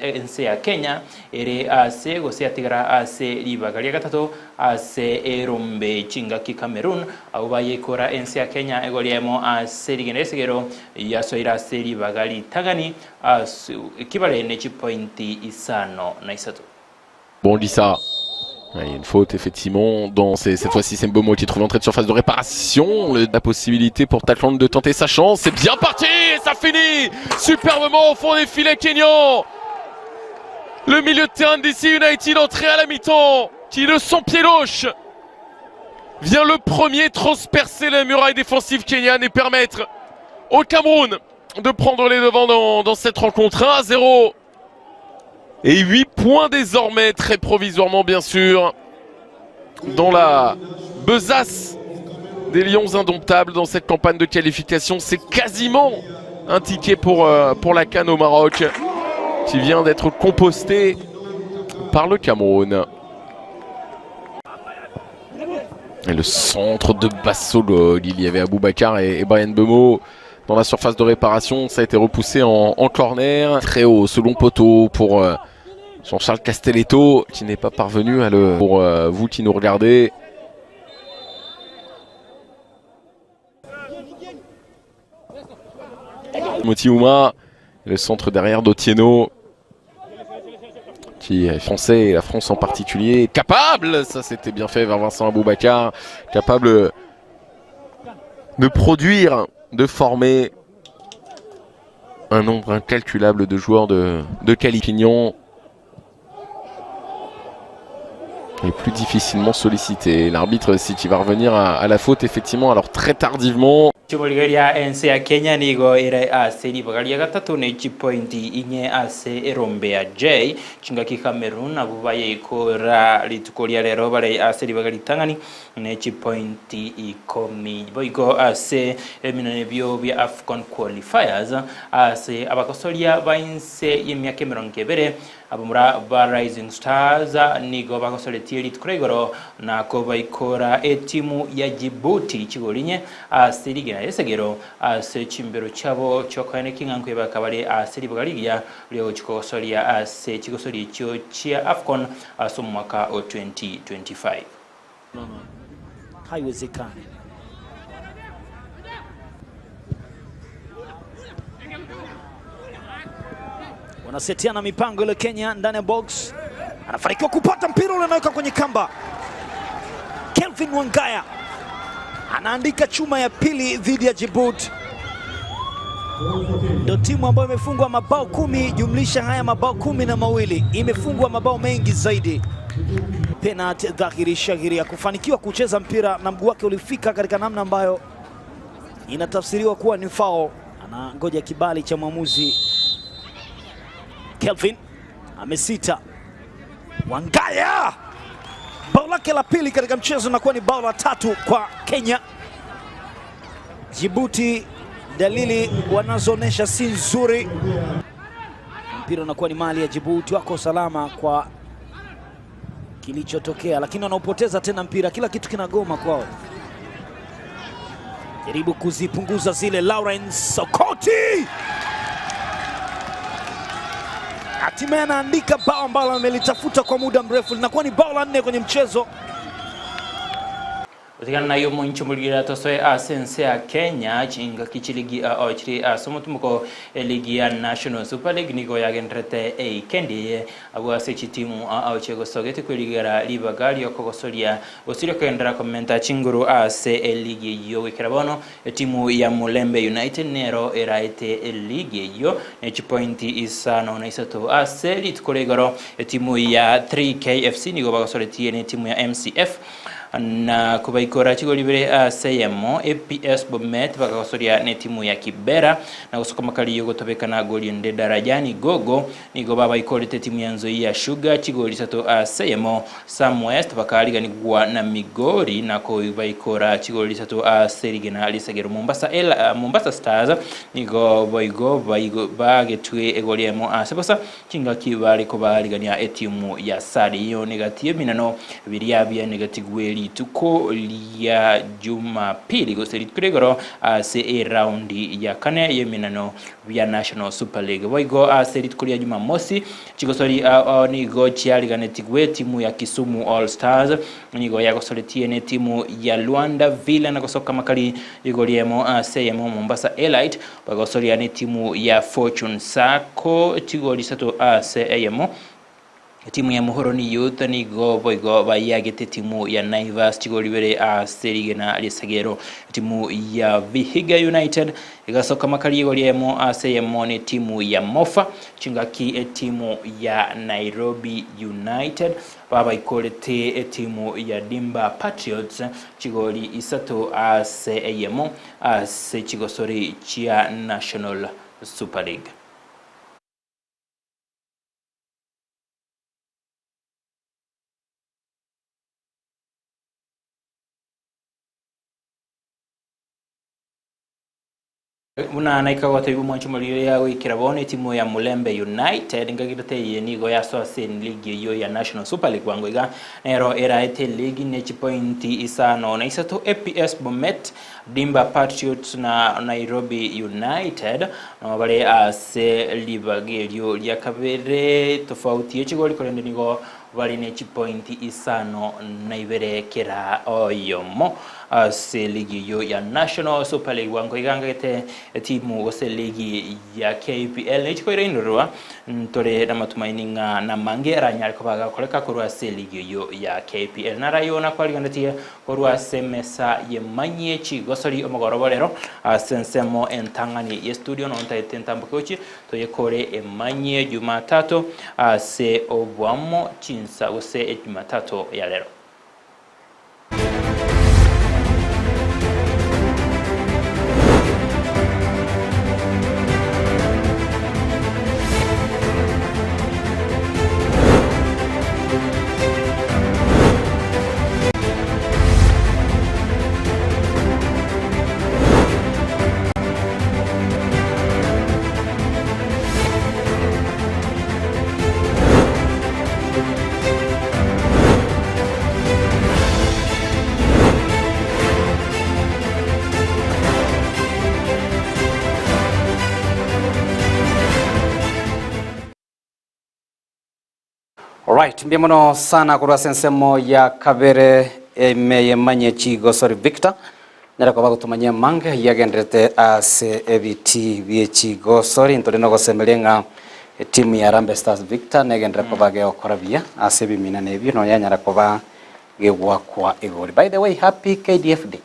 ense ya Kenya Ere aase gose yatigara ase ribaga ria gatato ase erombe chingaki Cameroon abwo bayekora ense ya Kenya egori emo ase rigena ri'esegero yasoire ase ribaga ritang'ani ase ekibare ne chipointi 53. Bondissa. Il y a une faute effectivement dans cette fois-ci c'est Mbomo qui trouve l'entrée de surface de réparation. La possibilité pour Tacland de tenter sa chance. C'est bien parti et ça finit superbement au fond des filets kenyans. Le milieu de terrain de DC United entré à la mi-temps qui de son pied gauche vient le premier transpercer la muraille défensive kenyane et permettre au Cameroun de prendre les devants dans, dans cette rencontre 1 à 0. Et 8 points désormais, très provisoirement bien sûr, dans la besace des Lions indomptables dans cette campagne de qualification. C'est quasiment un ticket pour, euh, pour la CAN au Maroc qui vient d'être composté par le Cameroun. Et le centre de Bassolog, il y avait Aboubacar et, et Brian Bemo dans la surface de réparation. Ça a été repoussé en, en corner. Très haut, selon poteau pour euh, Jean-Charles Castelletto qui n'est pas parvenu à le. Pour euh, vous qui nous regardez. Motiuma, le centre derrière d'Otieno qui est français et la France en particulier capable, ça c'était bien fait vers Vincent Aboubakar, capable de produire, de former un nombre incalculable de joueurs de, de Qualipignon est plus difficilement sollicité. L'arbitre, si qui va revenir à, à la faute, effectivement, alors très tardivement. Chibuligeria ense ya Kenya nigo ere ase ribaga ria gatato ne chipointi inye ase erombe ya J chingaki Cameroon abo bayekora rituko ria rero bare ase ribaga ritang'ani ne chipointi ikomi boigo ase eminane bio bia Afcon qualifiers ase abakosoria ba ense y'emiaka emirongo ebere abamura ba Rising Stars nigo bagosoretie rituko ria igoro nako baikora etimu ya Djibouti chigorinye ase rigena esegero ase chimbero chabo chiokoene king'anko bakabare ase ribaga rigiya riogochikogosoria ase chigosoria echio chia Afcon ase omwaka o 2025. Haiwezekani. Wanasetiana mipango ile Kenya ndani ya box, anafanikiwa kupata mpira ule, anaweka kwenye kamba. Kelvin Wangaya Anaandika chuma ya pili dhidi ya Djibouti. Ndio timu ambayo imefungwa mabao 10 jumlisha haya mabao 12, imefungwa mabao mengi zaidi. Penalti dhahiri shahiri ya kufanikiwa kucheza mpira na mguu wake ulifika katika namna ambayo inatafsiriwa kuwa ni foul. Anangoja kibali cha mwamuzi. Kelvin amesita. Wangaya, bao lake la pili katika mchezo na kuwa ni bao la tatu kwa Kenya. Djibouti dalili wanazoonyesha si nzuri. Mpira unakuwa ni mali ya Djibouti, wako salama kwa kilichotokea, lakini wanaopoteza tena mpira, kila kitu kinagoma kwao. Jaribu kuzipunguza zile. Lawrence Sokoti hatimaye anaandika bao ambalo amelitafuta kwa muda mrefu, linakuwa ni bao la 4 kwenye mchezo. Otigana nayo omonche omorigera tosoe ase ense ya Kenya chingaki chiligi ao chiri ase omotumoko eligi ya National Super League nigo yagenderete eikendi eye abwo ase chitimu ao chegosogete kwerigera ribaga riokogosoria gose riokogenderera komenta chinguru ase eligi eyio goikera bono etimu ya Mulembe United nero eraete eligi eyio ne chipointi isano na isato ase rituko ria igoro etimu ya 3KFC nigo bagosoretie ne etimu ya MCF Na kobaikora chigori ibere ase eyemo, APS Bomet bakagosoria netimu ya Kibera, na gosoka makari y'ogotobekana gori onde Darajani Gogo nigo babaikorete etimu ya Nzoia Sugar chigori isato ase eyemo, Sam West bakariganigwa na Migori na kobaikora chigori isato ase rigena risegero Mombasa Ela Mombasa Stars nigo boigo bagetwe egori eyemo ase bosa Chingaki bare kobaarigania etimu ya Sari negati y'eminano biria bianegetigwe rituko ria Jumapili gose rituko ria igoro ase eraundi ya kane y'eminano bia National Super League. Boigo ase rituko ria Jumamosi chigosori ao nigo chiariganetigwe etimu ya Kisumu All Stars nigo yagosoretie netimu ya Luanda Villa na gosoka makari igoro riemo ase eyemo Mombasa Elite Bagosoria netimu ya Fortune Sacco chigori isato ase eyemo. Etimu ya Muhoroni Youth nigo boigo bayiagete etimu ya Naivas chigori ibere ase rigena ri'esagero. Etimu ya Vihiga United egasoka makari igori eyemo ase eyemo netimu ya Mofa. Chingaki etimu ya Nairobi United babaikorete etimu ya Dimba Patriots chigori isato ase eyemo. Ase chigosori chia National Super League. Buna naika gotebia omwancho omoriri ya goikera bono etimu ya Mulembe United ngagirete eye nigo yasoa ase ligi eyio ya National Super League bwango iga nero eraete ligi ne chipointi isano na isato APS Bomet Dimba Patriots na Nairobi United nabo bare ase ribaga erio ria kabere tofauti ye chigori korende nigo bare ne chipointi isano na ibere kera oyomo ase ligi eyio ya National Super League. Bwango iga ngagete etimu gose ligi ya KPL nechi koirainrerwa ntore namatumaini ng'a namange aranyare koba agakoreka korwa ase ligi eyio ya KPL. Narayio nakwariganetie Korwa ase emesa y'emanyie chigosori omogoroba rero ase ensemo entang'ani y'estudio nonya ntagete ntamboke gochia toyekore emanyie Jumatatu ase oboamo chinsa gose Jumatatu ya rero. Alright, mbuya mono sana korwa ase ensemo ya kabere ime yemanye chigosori Victor nere koba gotomanyia amange ayio agenderete ase ebitii bie chigosori ntore nogosemeria ng'a etimu ya Harambee Stars Victor negenderere koba gegokora buya ase ebiminano ebio nonya yanyara koba gegwakwa igori. By the way happy KDF day.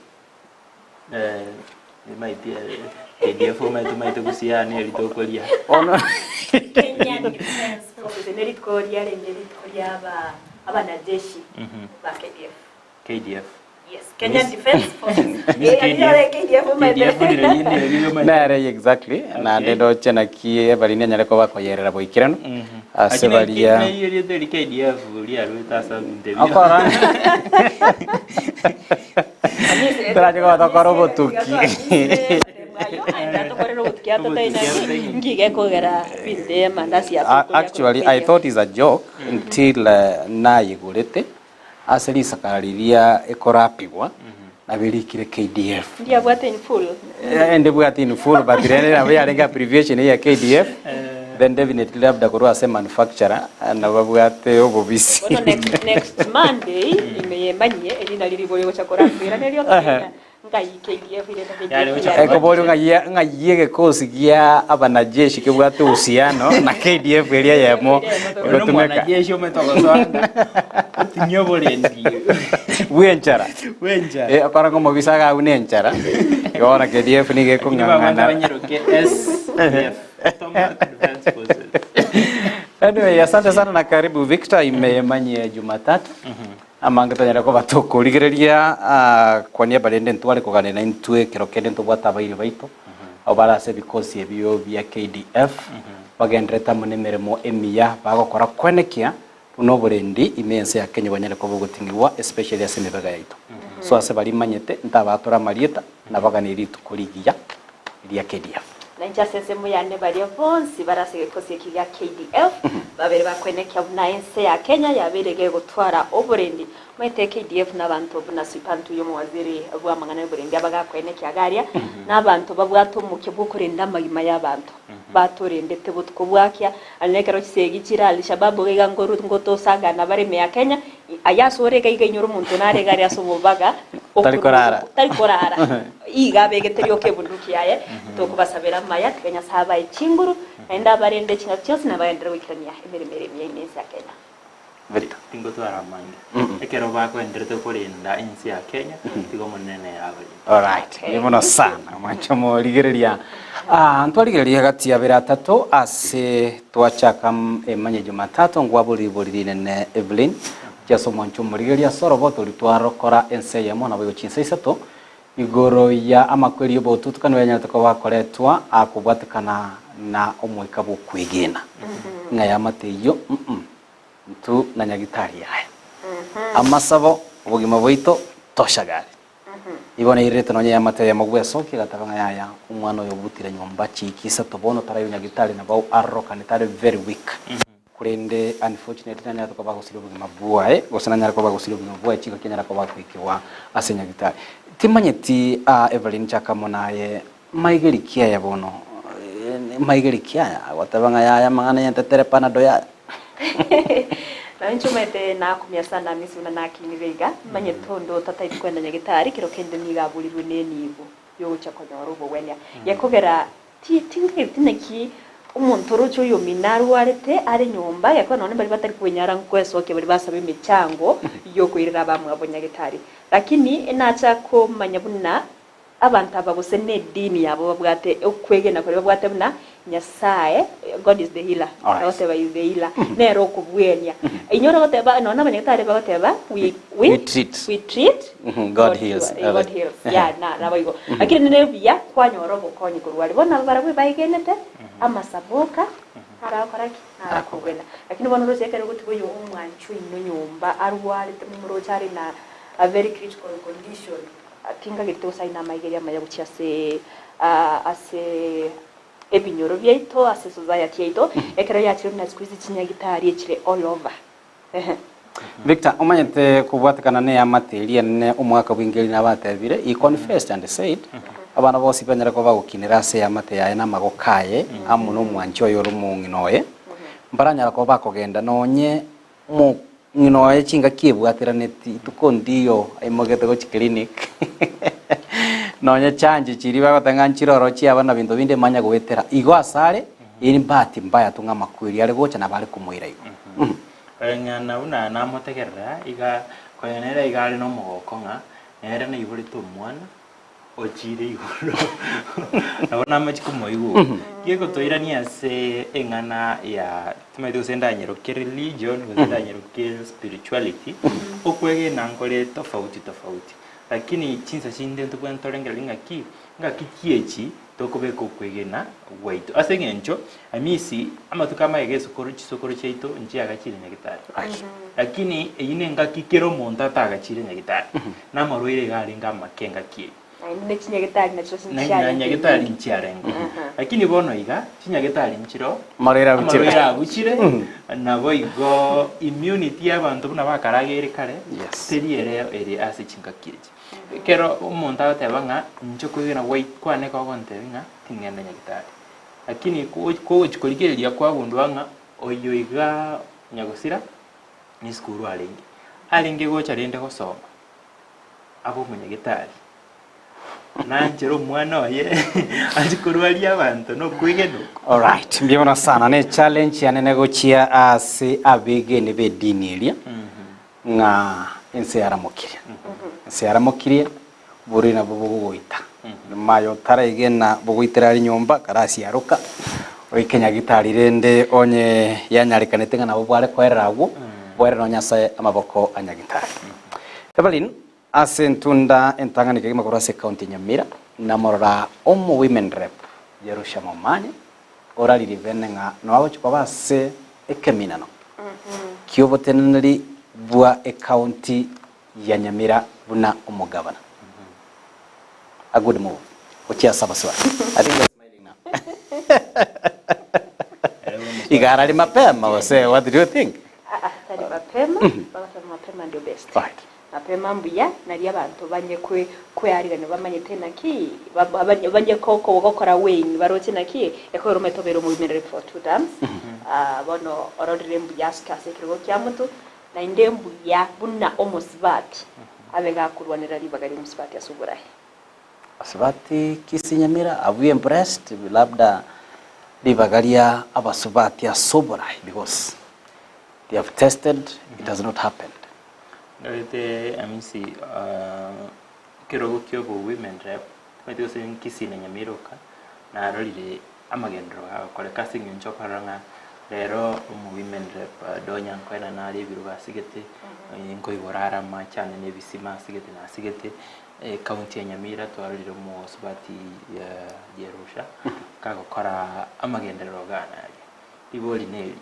Eh, emaiti KDF omanyete omanyete gusii aa neri tokoria. Ono Kenyan Defence Forces ne rituko riarenge rituko ria aba abanajeshi ba KDF. KDF. Yes, Kenyan Defence Forces. Miss Eh, KDF. KDF omanyete. KDF ndire yinde eri omanyete. Nere exactly naende ndoche naki Evelyn anyare koba akoyerera boikeranu ase Lakini baria K- erieta eri KDF riarwete ase ebinto ebio. Okora. Torache koba tokora obotuki. Ngige kogera binde amandasi Actually I thought is a joke until uh, nayigurete ase risakara riria ekorapigwa nabirikire KDF Ndiabwate in full. Eh, ndibwate in full but rende nabo yarenge abbreviation ya KDF then definitely labda korwa ase manufacturer nabo babwate obobisi Bono next, next Monday imeyemanyie erina riri bori gocha korakwira nerio Ehe. ngai KDF ireta KDF. Ekoborio ng'ai ng'ai egekosi gia abanajeshi kebwate uhusiano na KDF eria yemo Oyo egotumeka mwanajeshi omanyete ogosoanga otinyia oborendi bwenchara Bwenchara. Eh, okora ng'a omobisa iga abuna enchara igo bono KDF nigo Lakini ekong'ang'ana babwate banyeroke SDF Stomach Defense Forces. Anyway, asante sana na karibu Victor imemanyie Jumatatu amange tonyare koba tokorigereria ah, kwania barende ntware koganera intwe ekero kende ntobwate abairi baito abo bare ase ebikosi ebio bia KDF bagenderete amo na emeremo emiya bagokora kwenekia buna oborendi ime ense ya Kenya banyare koba ogoting'igwa especially ase emebega yaito so ase baria manyete ntabatora amarieta nabaganire rituko rigiya ria KDF. Na inche ase ensemo yane baria bonsi bare ase egekosi eki gia KDF babere bakwenekia buna ense ya Kenya yabeire gegotwara oborendi. Omanyete KDF nabanto buna Swipantu oyo omowaziri bw'amang'ana y'oborendi abagakwenekia iga aria, nabanto babwate omokia bw'okorenda amagima y'abanto. Batorendete botuko bwakia, aria nekero chisegi chire Alishababu iga iga nkoru ngotosagana bare ime ya Kenya, aye ase ore iga iga inyore omonto nare iga aria ase omobaga Tari korara. tari korara iga abegete rioka ebunduki yaye tokobasabera amaya tiga Nyasaye abae chinguru naende abarende chingaki chionsi na bagenderere goikerania emeremo ere emiya ime ense ya Kenya. Victor. Tingotwara amange. Ekero bakoenderete korenda ense ya Kenya, tiga Omonene nere abarende. Alright, ni mono sana mwancha morigereria ah, ntwarigereria gati ya bere atato ase twachaka m- emanye jumatatu ngwabori ribori rinene Evelyn chiase omwancha omorigereria ase oroboto ori twarokora ense eyemo nabo igo chinsa isato igoro ya amakweri y'obotutukani oyanyarete koba akoretwa akobwatekana na omoika bw'okwegena ng'a yamate eyio mm ntu na nyagitari yaye amasabo obogima bwaito toshagare Igo nairerete nonya eamate eyemo bw'esoki, egateba ng'a yaya, omwana oyo obutire nyomba chiiki isato bono taraiyo nyagitari nabo arokanete are very weak. Korende unfortunately nanyarete koba agosiria obogima bwaye, gose nanyare koba agosiria obogima bwaye chingaki anyare koba agoikigwa ase nyagitari. Timanyeti aa Evelyn chaka amo naye maigeri ki aya bono, maigeri ki aya agoteba ng'a yaya amang'ana yentetere panado yaya. Nabo inche omanyete nakumia sana Hamisi buna nakinire iga, manyete onde otataeti kwenda nyagetari kero kende nigo aburirwe nenibo yogochia konyora obogwenia. Gekogera ti ting'eti naki omonto oroche oyomino arwarete are nyomba gekogera nonye baria batari kwenyara nkwesokia baria basaba emechango yokoirera abamwabo nyagetari. Lakini nacha komanya buna Abanto aba gose nedini yabo babwate okwegena koria babwate buna Nyasae, God is the healer, Alright. agoteba is the healer, nere okobwenia. Inyore ogoteba nonya abanyagitari bagoteba we, we, We treat. we treat, Mhm, God heals. cure, God heals. Yeah, na naboigo. Lakini nere buya kwanyora obokonyi korwa aria. Bono aba barabwo baegenete amasaboka arakora ki? Arakobwena. Lakini bono oroche ekero ogotiga oyo omwanchi oino nyomba arwarete momoroche are na a very critical condition. Tingagete gose aye namaigerio amaya gochia ase ase ebinyoro biaito, ase society yaito, ekero yachire buna siku hizi chinyagitari echire all over. Ehe. Victor, omanyete kobwatekana na eamate eria enene omwaka bw'engeri nabatebire, he confessed and said, abana bonsi banyare koba bagokinera ase eamate yaye na amagoko aye amo nomwanchi oye ore omong'ina oye, mbaranyara koba bakogenda nonye Omong'ina oye chingaki ebwateraneti ituko ndiyo aimogete gochia clinic nonye chanjo chiria bagoteba ng'a nchire ororo chiaba na binto binde manya goetera igo asare eri bahati mbaya tu ng'a amakweri are gocha nabo are komoira igo. Koreng'ana buna namotegerera iga, konya nere iga are nomogoko ng'a nere naiborete omwana. Ochire igoro nabo namache komoigwa. Gegotoirania ase eng'ana ya timanyeti gose ndanyeroke religion gose ndanyeroke spirituality, okwegena nkore tofauti tofauti. Lakini chinsa chinde ntobwenerete torengererie ng'aki, ng'aki ki echi tokobeka okwegena gwaito. Ase eng'encho Amisi, amatuko amagega esokoro chisokoro chiaito nchiagachire nyagitari. Lakini eyio nengaki kera omonto atagachire nyagitari. Namarwaire iga arenge amake engaki eyio. Naende ne chinyagetari nachio Na na nchiarenge nyagetari nyinge. nchiarenge. Lakini bono iga, chinyagetari nchiroo, Amarwaire abuchire. amarwaire abuchire, naboigo immunity y'abanto buna bakarageire kare, teri ere ere ase chingaki echi. Ekero omonto agoteba ng'a inche okoegena gwai kwane kogontebia ng'a ting'enda nyagitari. Lakini kogochia korigereria kwagundua ng'a oyo iga nyagosira nesukuru arenge, arenge gocha rende gosoma abe omonyagetari, nanchere omwana oye achie korwaria abanto nokwegena oko. Alright, mbuya mono sana. Ne challenge yane negochia ase abegeni b'edini eria ng'a ense yaramokirie. Ense yaramokirie, Oborwaire nabwo bogogoita. Nyuma aye otaraigena bogoitera aria nyomba, karasiaroka, oike nyagitari rende onye yanyarekanete ng'a nabo bware koerera agwo, bwerere nonya ase amaboko a nyagitari. Evelyn, ase entunda entang'ani kegima korwa ase ecounty ya Nyamira, namorora omo women rep Jerusha Momanyi, oraririe bene ng'a noo agochia koba ase ekeminano kioboteneneri bwa ecounty ya Nyamira buna omogabana. A good move. Gochia ase abasubati. I think you're smiling now. Iga arari mapema gose what do you think? Ah, ah, tari mapema, bagasaba mapema ndio best. Right. Mapema mbuya, nari abanto banye kwe kwearigania bamanyete naki, ba- ba- banye banye ko- gokora weighing baroche naki, ekero omanyete obeire omoimereri for two terms, ah, bono ororire mbuya asuke ase ekerogo kia moto, Naende mbuya buna omosubati abe gakorwanera ribaga ri'omosubati ase oborahi. Basubati Kisii Nyamira are we impressed labda ribaga ria abasubati ase oborahi because they have tested it has not happened. Ndorete Amisi ekerogo kia obo women rep omanyete gose Kisii na Nyamira oka narorire Amagenderero gagokoreka ase eng'encho okorora ng'a rero omo women rep Donya nkoenana are ebirogo asigete, nkoigora are amache ane na ebisima asigete na asigete, ecounty ya Nyamira twarorire omosubati Jerusha kagokora amagenderero gana aria. Ribori neri,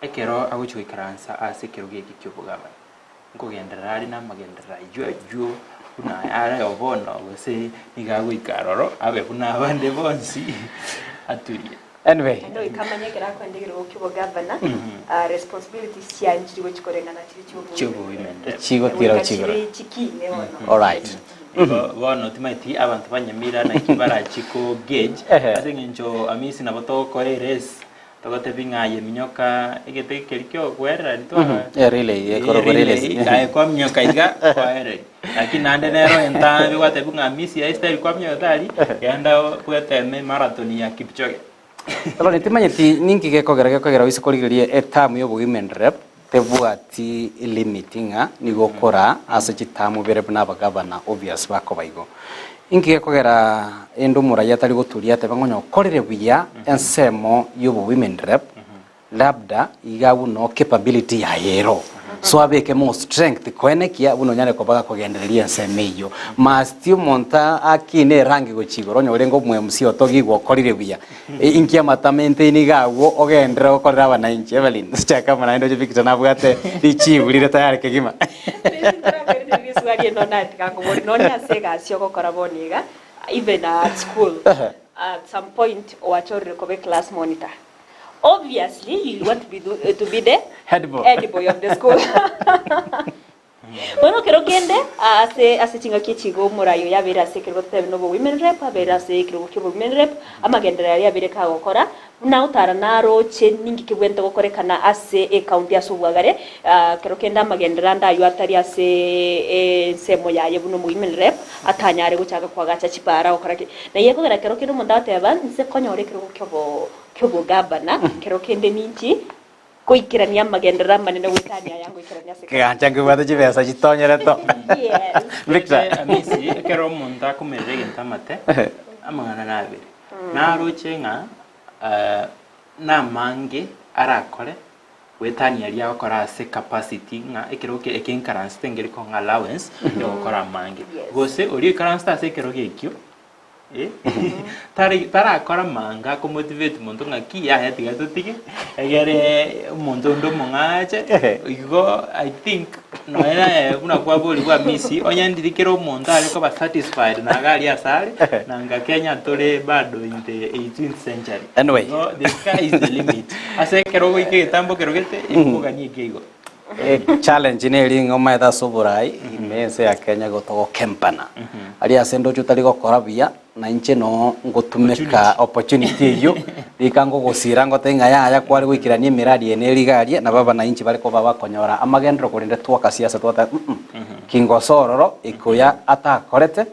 ekero agochia goikaransa ase ekerogo eke kia obogabani, nkogenderera are namagenderero ayio ayio buna are bono gose nigo agoika aroro abe buna abande bonsi aturie. Anyway. Naende goika amanye ekero akoenda ekerogo kia obogavana, responsibilities chiaye nchiri gochi koreng'ana chiri Chi'obo women rep. Chigotira Goika chigoro. chiri chikine bono. Alright. Igo bono timanyeti abanto ba Nyamira naki barachi ko gauge Ehe. ase eng'encho Amisi nabo togokoa erace Togotebi ng'a aye minyoka egete keria ki'ogokwerera ritwara Eh, relay, Eh, ekorokwa relay, relay. aye kwaminyoka iga kwaereri lakini naende nero entambe gwatebiwa ng'a misi ya estyle kwaminyoka tari genda bweteme marathon ya Kipchoge. Bono timanyeti ninki gekogera gekogera oise korigereria eterm ya obowomen rep tebwati limit ng'a nigo okora ase chiterm bere buna abagavana obvious bakoba igo. Inki gekogera ende omoraia atari goturia atebe ng'a onye okorire buya ensemo ya obowomen rep labda iga abwo no capability yaye ero so abeke more strength koenekia buna onyare koba gakogendereria ensemo eyio. Must omonto akine erangi gochia igoro onye orenge omo MC otogigwe okorire buya Inki amatamente nigo agwo ogenderere gokorera abananchi? Evelyn, chaka amo naende oche Victor nabwate richibu rire tayari kegima. Riswali eno natiga nkobori nonya ase egasi ogokora bono iga even at school at some point wachorire koba eclass monitor obviously you want to be, to be the Head boy. head boy of the school Bono kero kende ase ase chingaki echi igo omorai oyo abeire ase ekerogo totebe nobo women rep abeire ase ekerogo kia women rep, amagenderero aria abeire kagokora, buna agotara naroche ninki kebwenerete gokorekana ase ecounty ase obwagare, kero kende amagenderero ande aywo atari ase ensemo yaye buna omo women rep, atanyare gochaka koagacha chipara gokora ki. Naye ekogera kero kende omonto agoteba nse konyora ekerogo kiobo kiobogavana, kero kende ninki. Goikerania amagenderero amanene goetania aya ngoikerania ase Kegancha nkebwate chibesa chitonyereto. Yes. Victor. Amisi, ekero omonto akomerera egento amate, amang'ana nabere. Naroche ng'a eh, namange arakore goetania aria agokora ase capacity ng'a ekerogo eke eke nkaransete nkeri kong'a allowance yogokora amange. Gose oria oikaransete ase ekerogo ekio, eh, tari tarakora manga akomotivate monto ng'aki yaya tiga totige, egere omonto onde omong'ache, igo I think nonya naye buna kwaborigwe Amisi, onye ndiri kera omonto are koba satisfied na iga aria ase are, nanga Kenya tore bado in the eighteenth century. Anyway. Igo the sky is the limit. Ase ekero ogoika egetambo kero gete, ekogania ekia igo. Challenge neri ng'a omaete ase oborai ime ense ya Kenya igo togokempana. Aria ase ndoche otari gokora buya na inche noo ngotumeka opportunity eyio rika ngogosira ngotebie ng'a yaya kware goikerania emiradi eye nere iga aria nabo abananchi bare koba bakonyora amagenderero korende twaka siasa twateba mm kingosa ororo eke oyo atakorete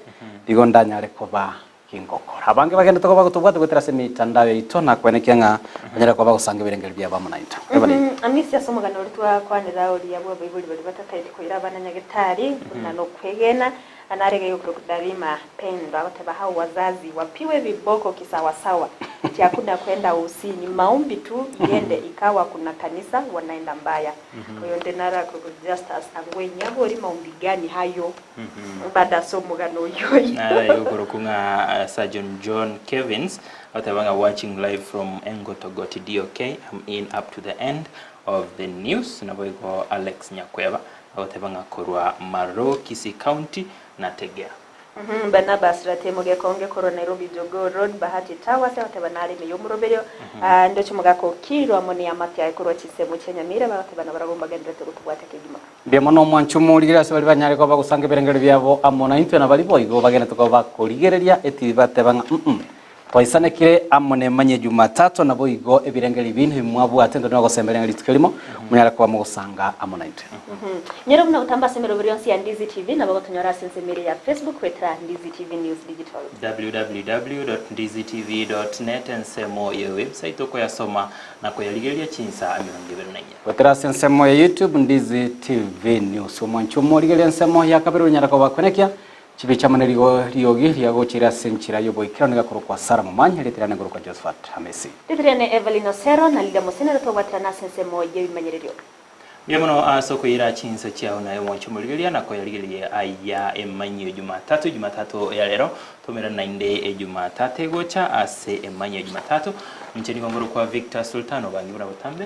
nigo ndanyare koba Kingokora. Abange bagenderete koba gotobwata goetera ase emetandao yaito na kwenekia ng'a banyare koba bagosanga ebirengererio biabo amo naintwe. Mhm, Amisi ase omogano oria twakwanera oria bw'abaibori baria batataeti koira abana nyagetari buna nokwegena, nare iga igokorokwa Darima Pendo agoteba hao wazazi wapiwe viboko kisawasawa ati hakuna kwenda usi ni maombi tu iende ikawa kuna kanisa wanaenda mbaya. Oyonde nare akorokwa Justus Angwenyi abori maombi gani hayo? Baada ase omogano oyio oyio. Nara igo okorokwa ng'a Surgeon John Kevins agoteba ng'a watching live from Engotogoti DOK am in up to the end of the news naboigo Alex Nyakweba agoteba ng'a korwa Maroo Kisii County nategea. Mhm, Barnabas Ratemo Gekonge korwa Nairobi Jogoo Road Bahati Towers agoteba nare ime y'omoroberio Ah, ndoche omogaka okirwe amo neamate aye korwa chinsemo chia Nyamira bagoteba nabarabwo mbagenderete gotobwata kegima. Mbuya mono omwanche omorigereria ase baria banyare koba bagosanga ebirengererio biabo amo naintwe, na baria boigo bagenete koba bakorigereria etibi bateba ng'a mm twaisanekire amo nemanye Jumatatu, naboigo ebirengererio bino ebi mwabwate intwe nigo ng'a rituko erimo monyare koba mogosanga amo naintwe. Nyora buna gotamba ase emeroberi yonsi ya Ndizi TV nabo gotonyora ase ensemo eria ya Facebook goetera Ndizi TV News Digital. www.ndizitv.net ensemo ye website okoyasoma na koyarigereria chinsa 24. Goetera ase ensemo ya YouTube Ndizi TV News. Omwanchi omorigereria ensemo ya kabere onyara koba kwenekia chibicha amo nerigo riogi riagochire ase enchera y'oboikeranu igakorokwa Sarah Momanyi rieta riane nkorokwa Josephat Hamisi. Rieta riane Evelyn Osero na Lydia Mosenero tobwaterane ase ensemo y'ebimanyererio. Mbuya mono ase okoira chinsa chiao naye omwanchi omorigereria na koyarigereria aya emanyio Jumatatu Jumatatu ya rero Tomerane naende Ejumatatu egocha ase emanyio ya Jumatatu. Inche nigo nkorokwa Victor Sultan obange buna botambe.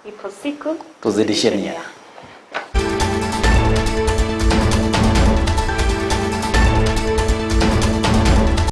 Ipo siku Tuzidishe nia.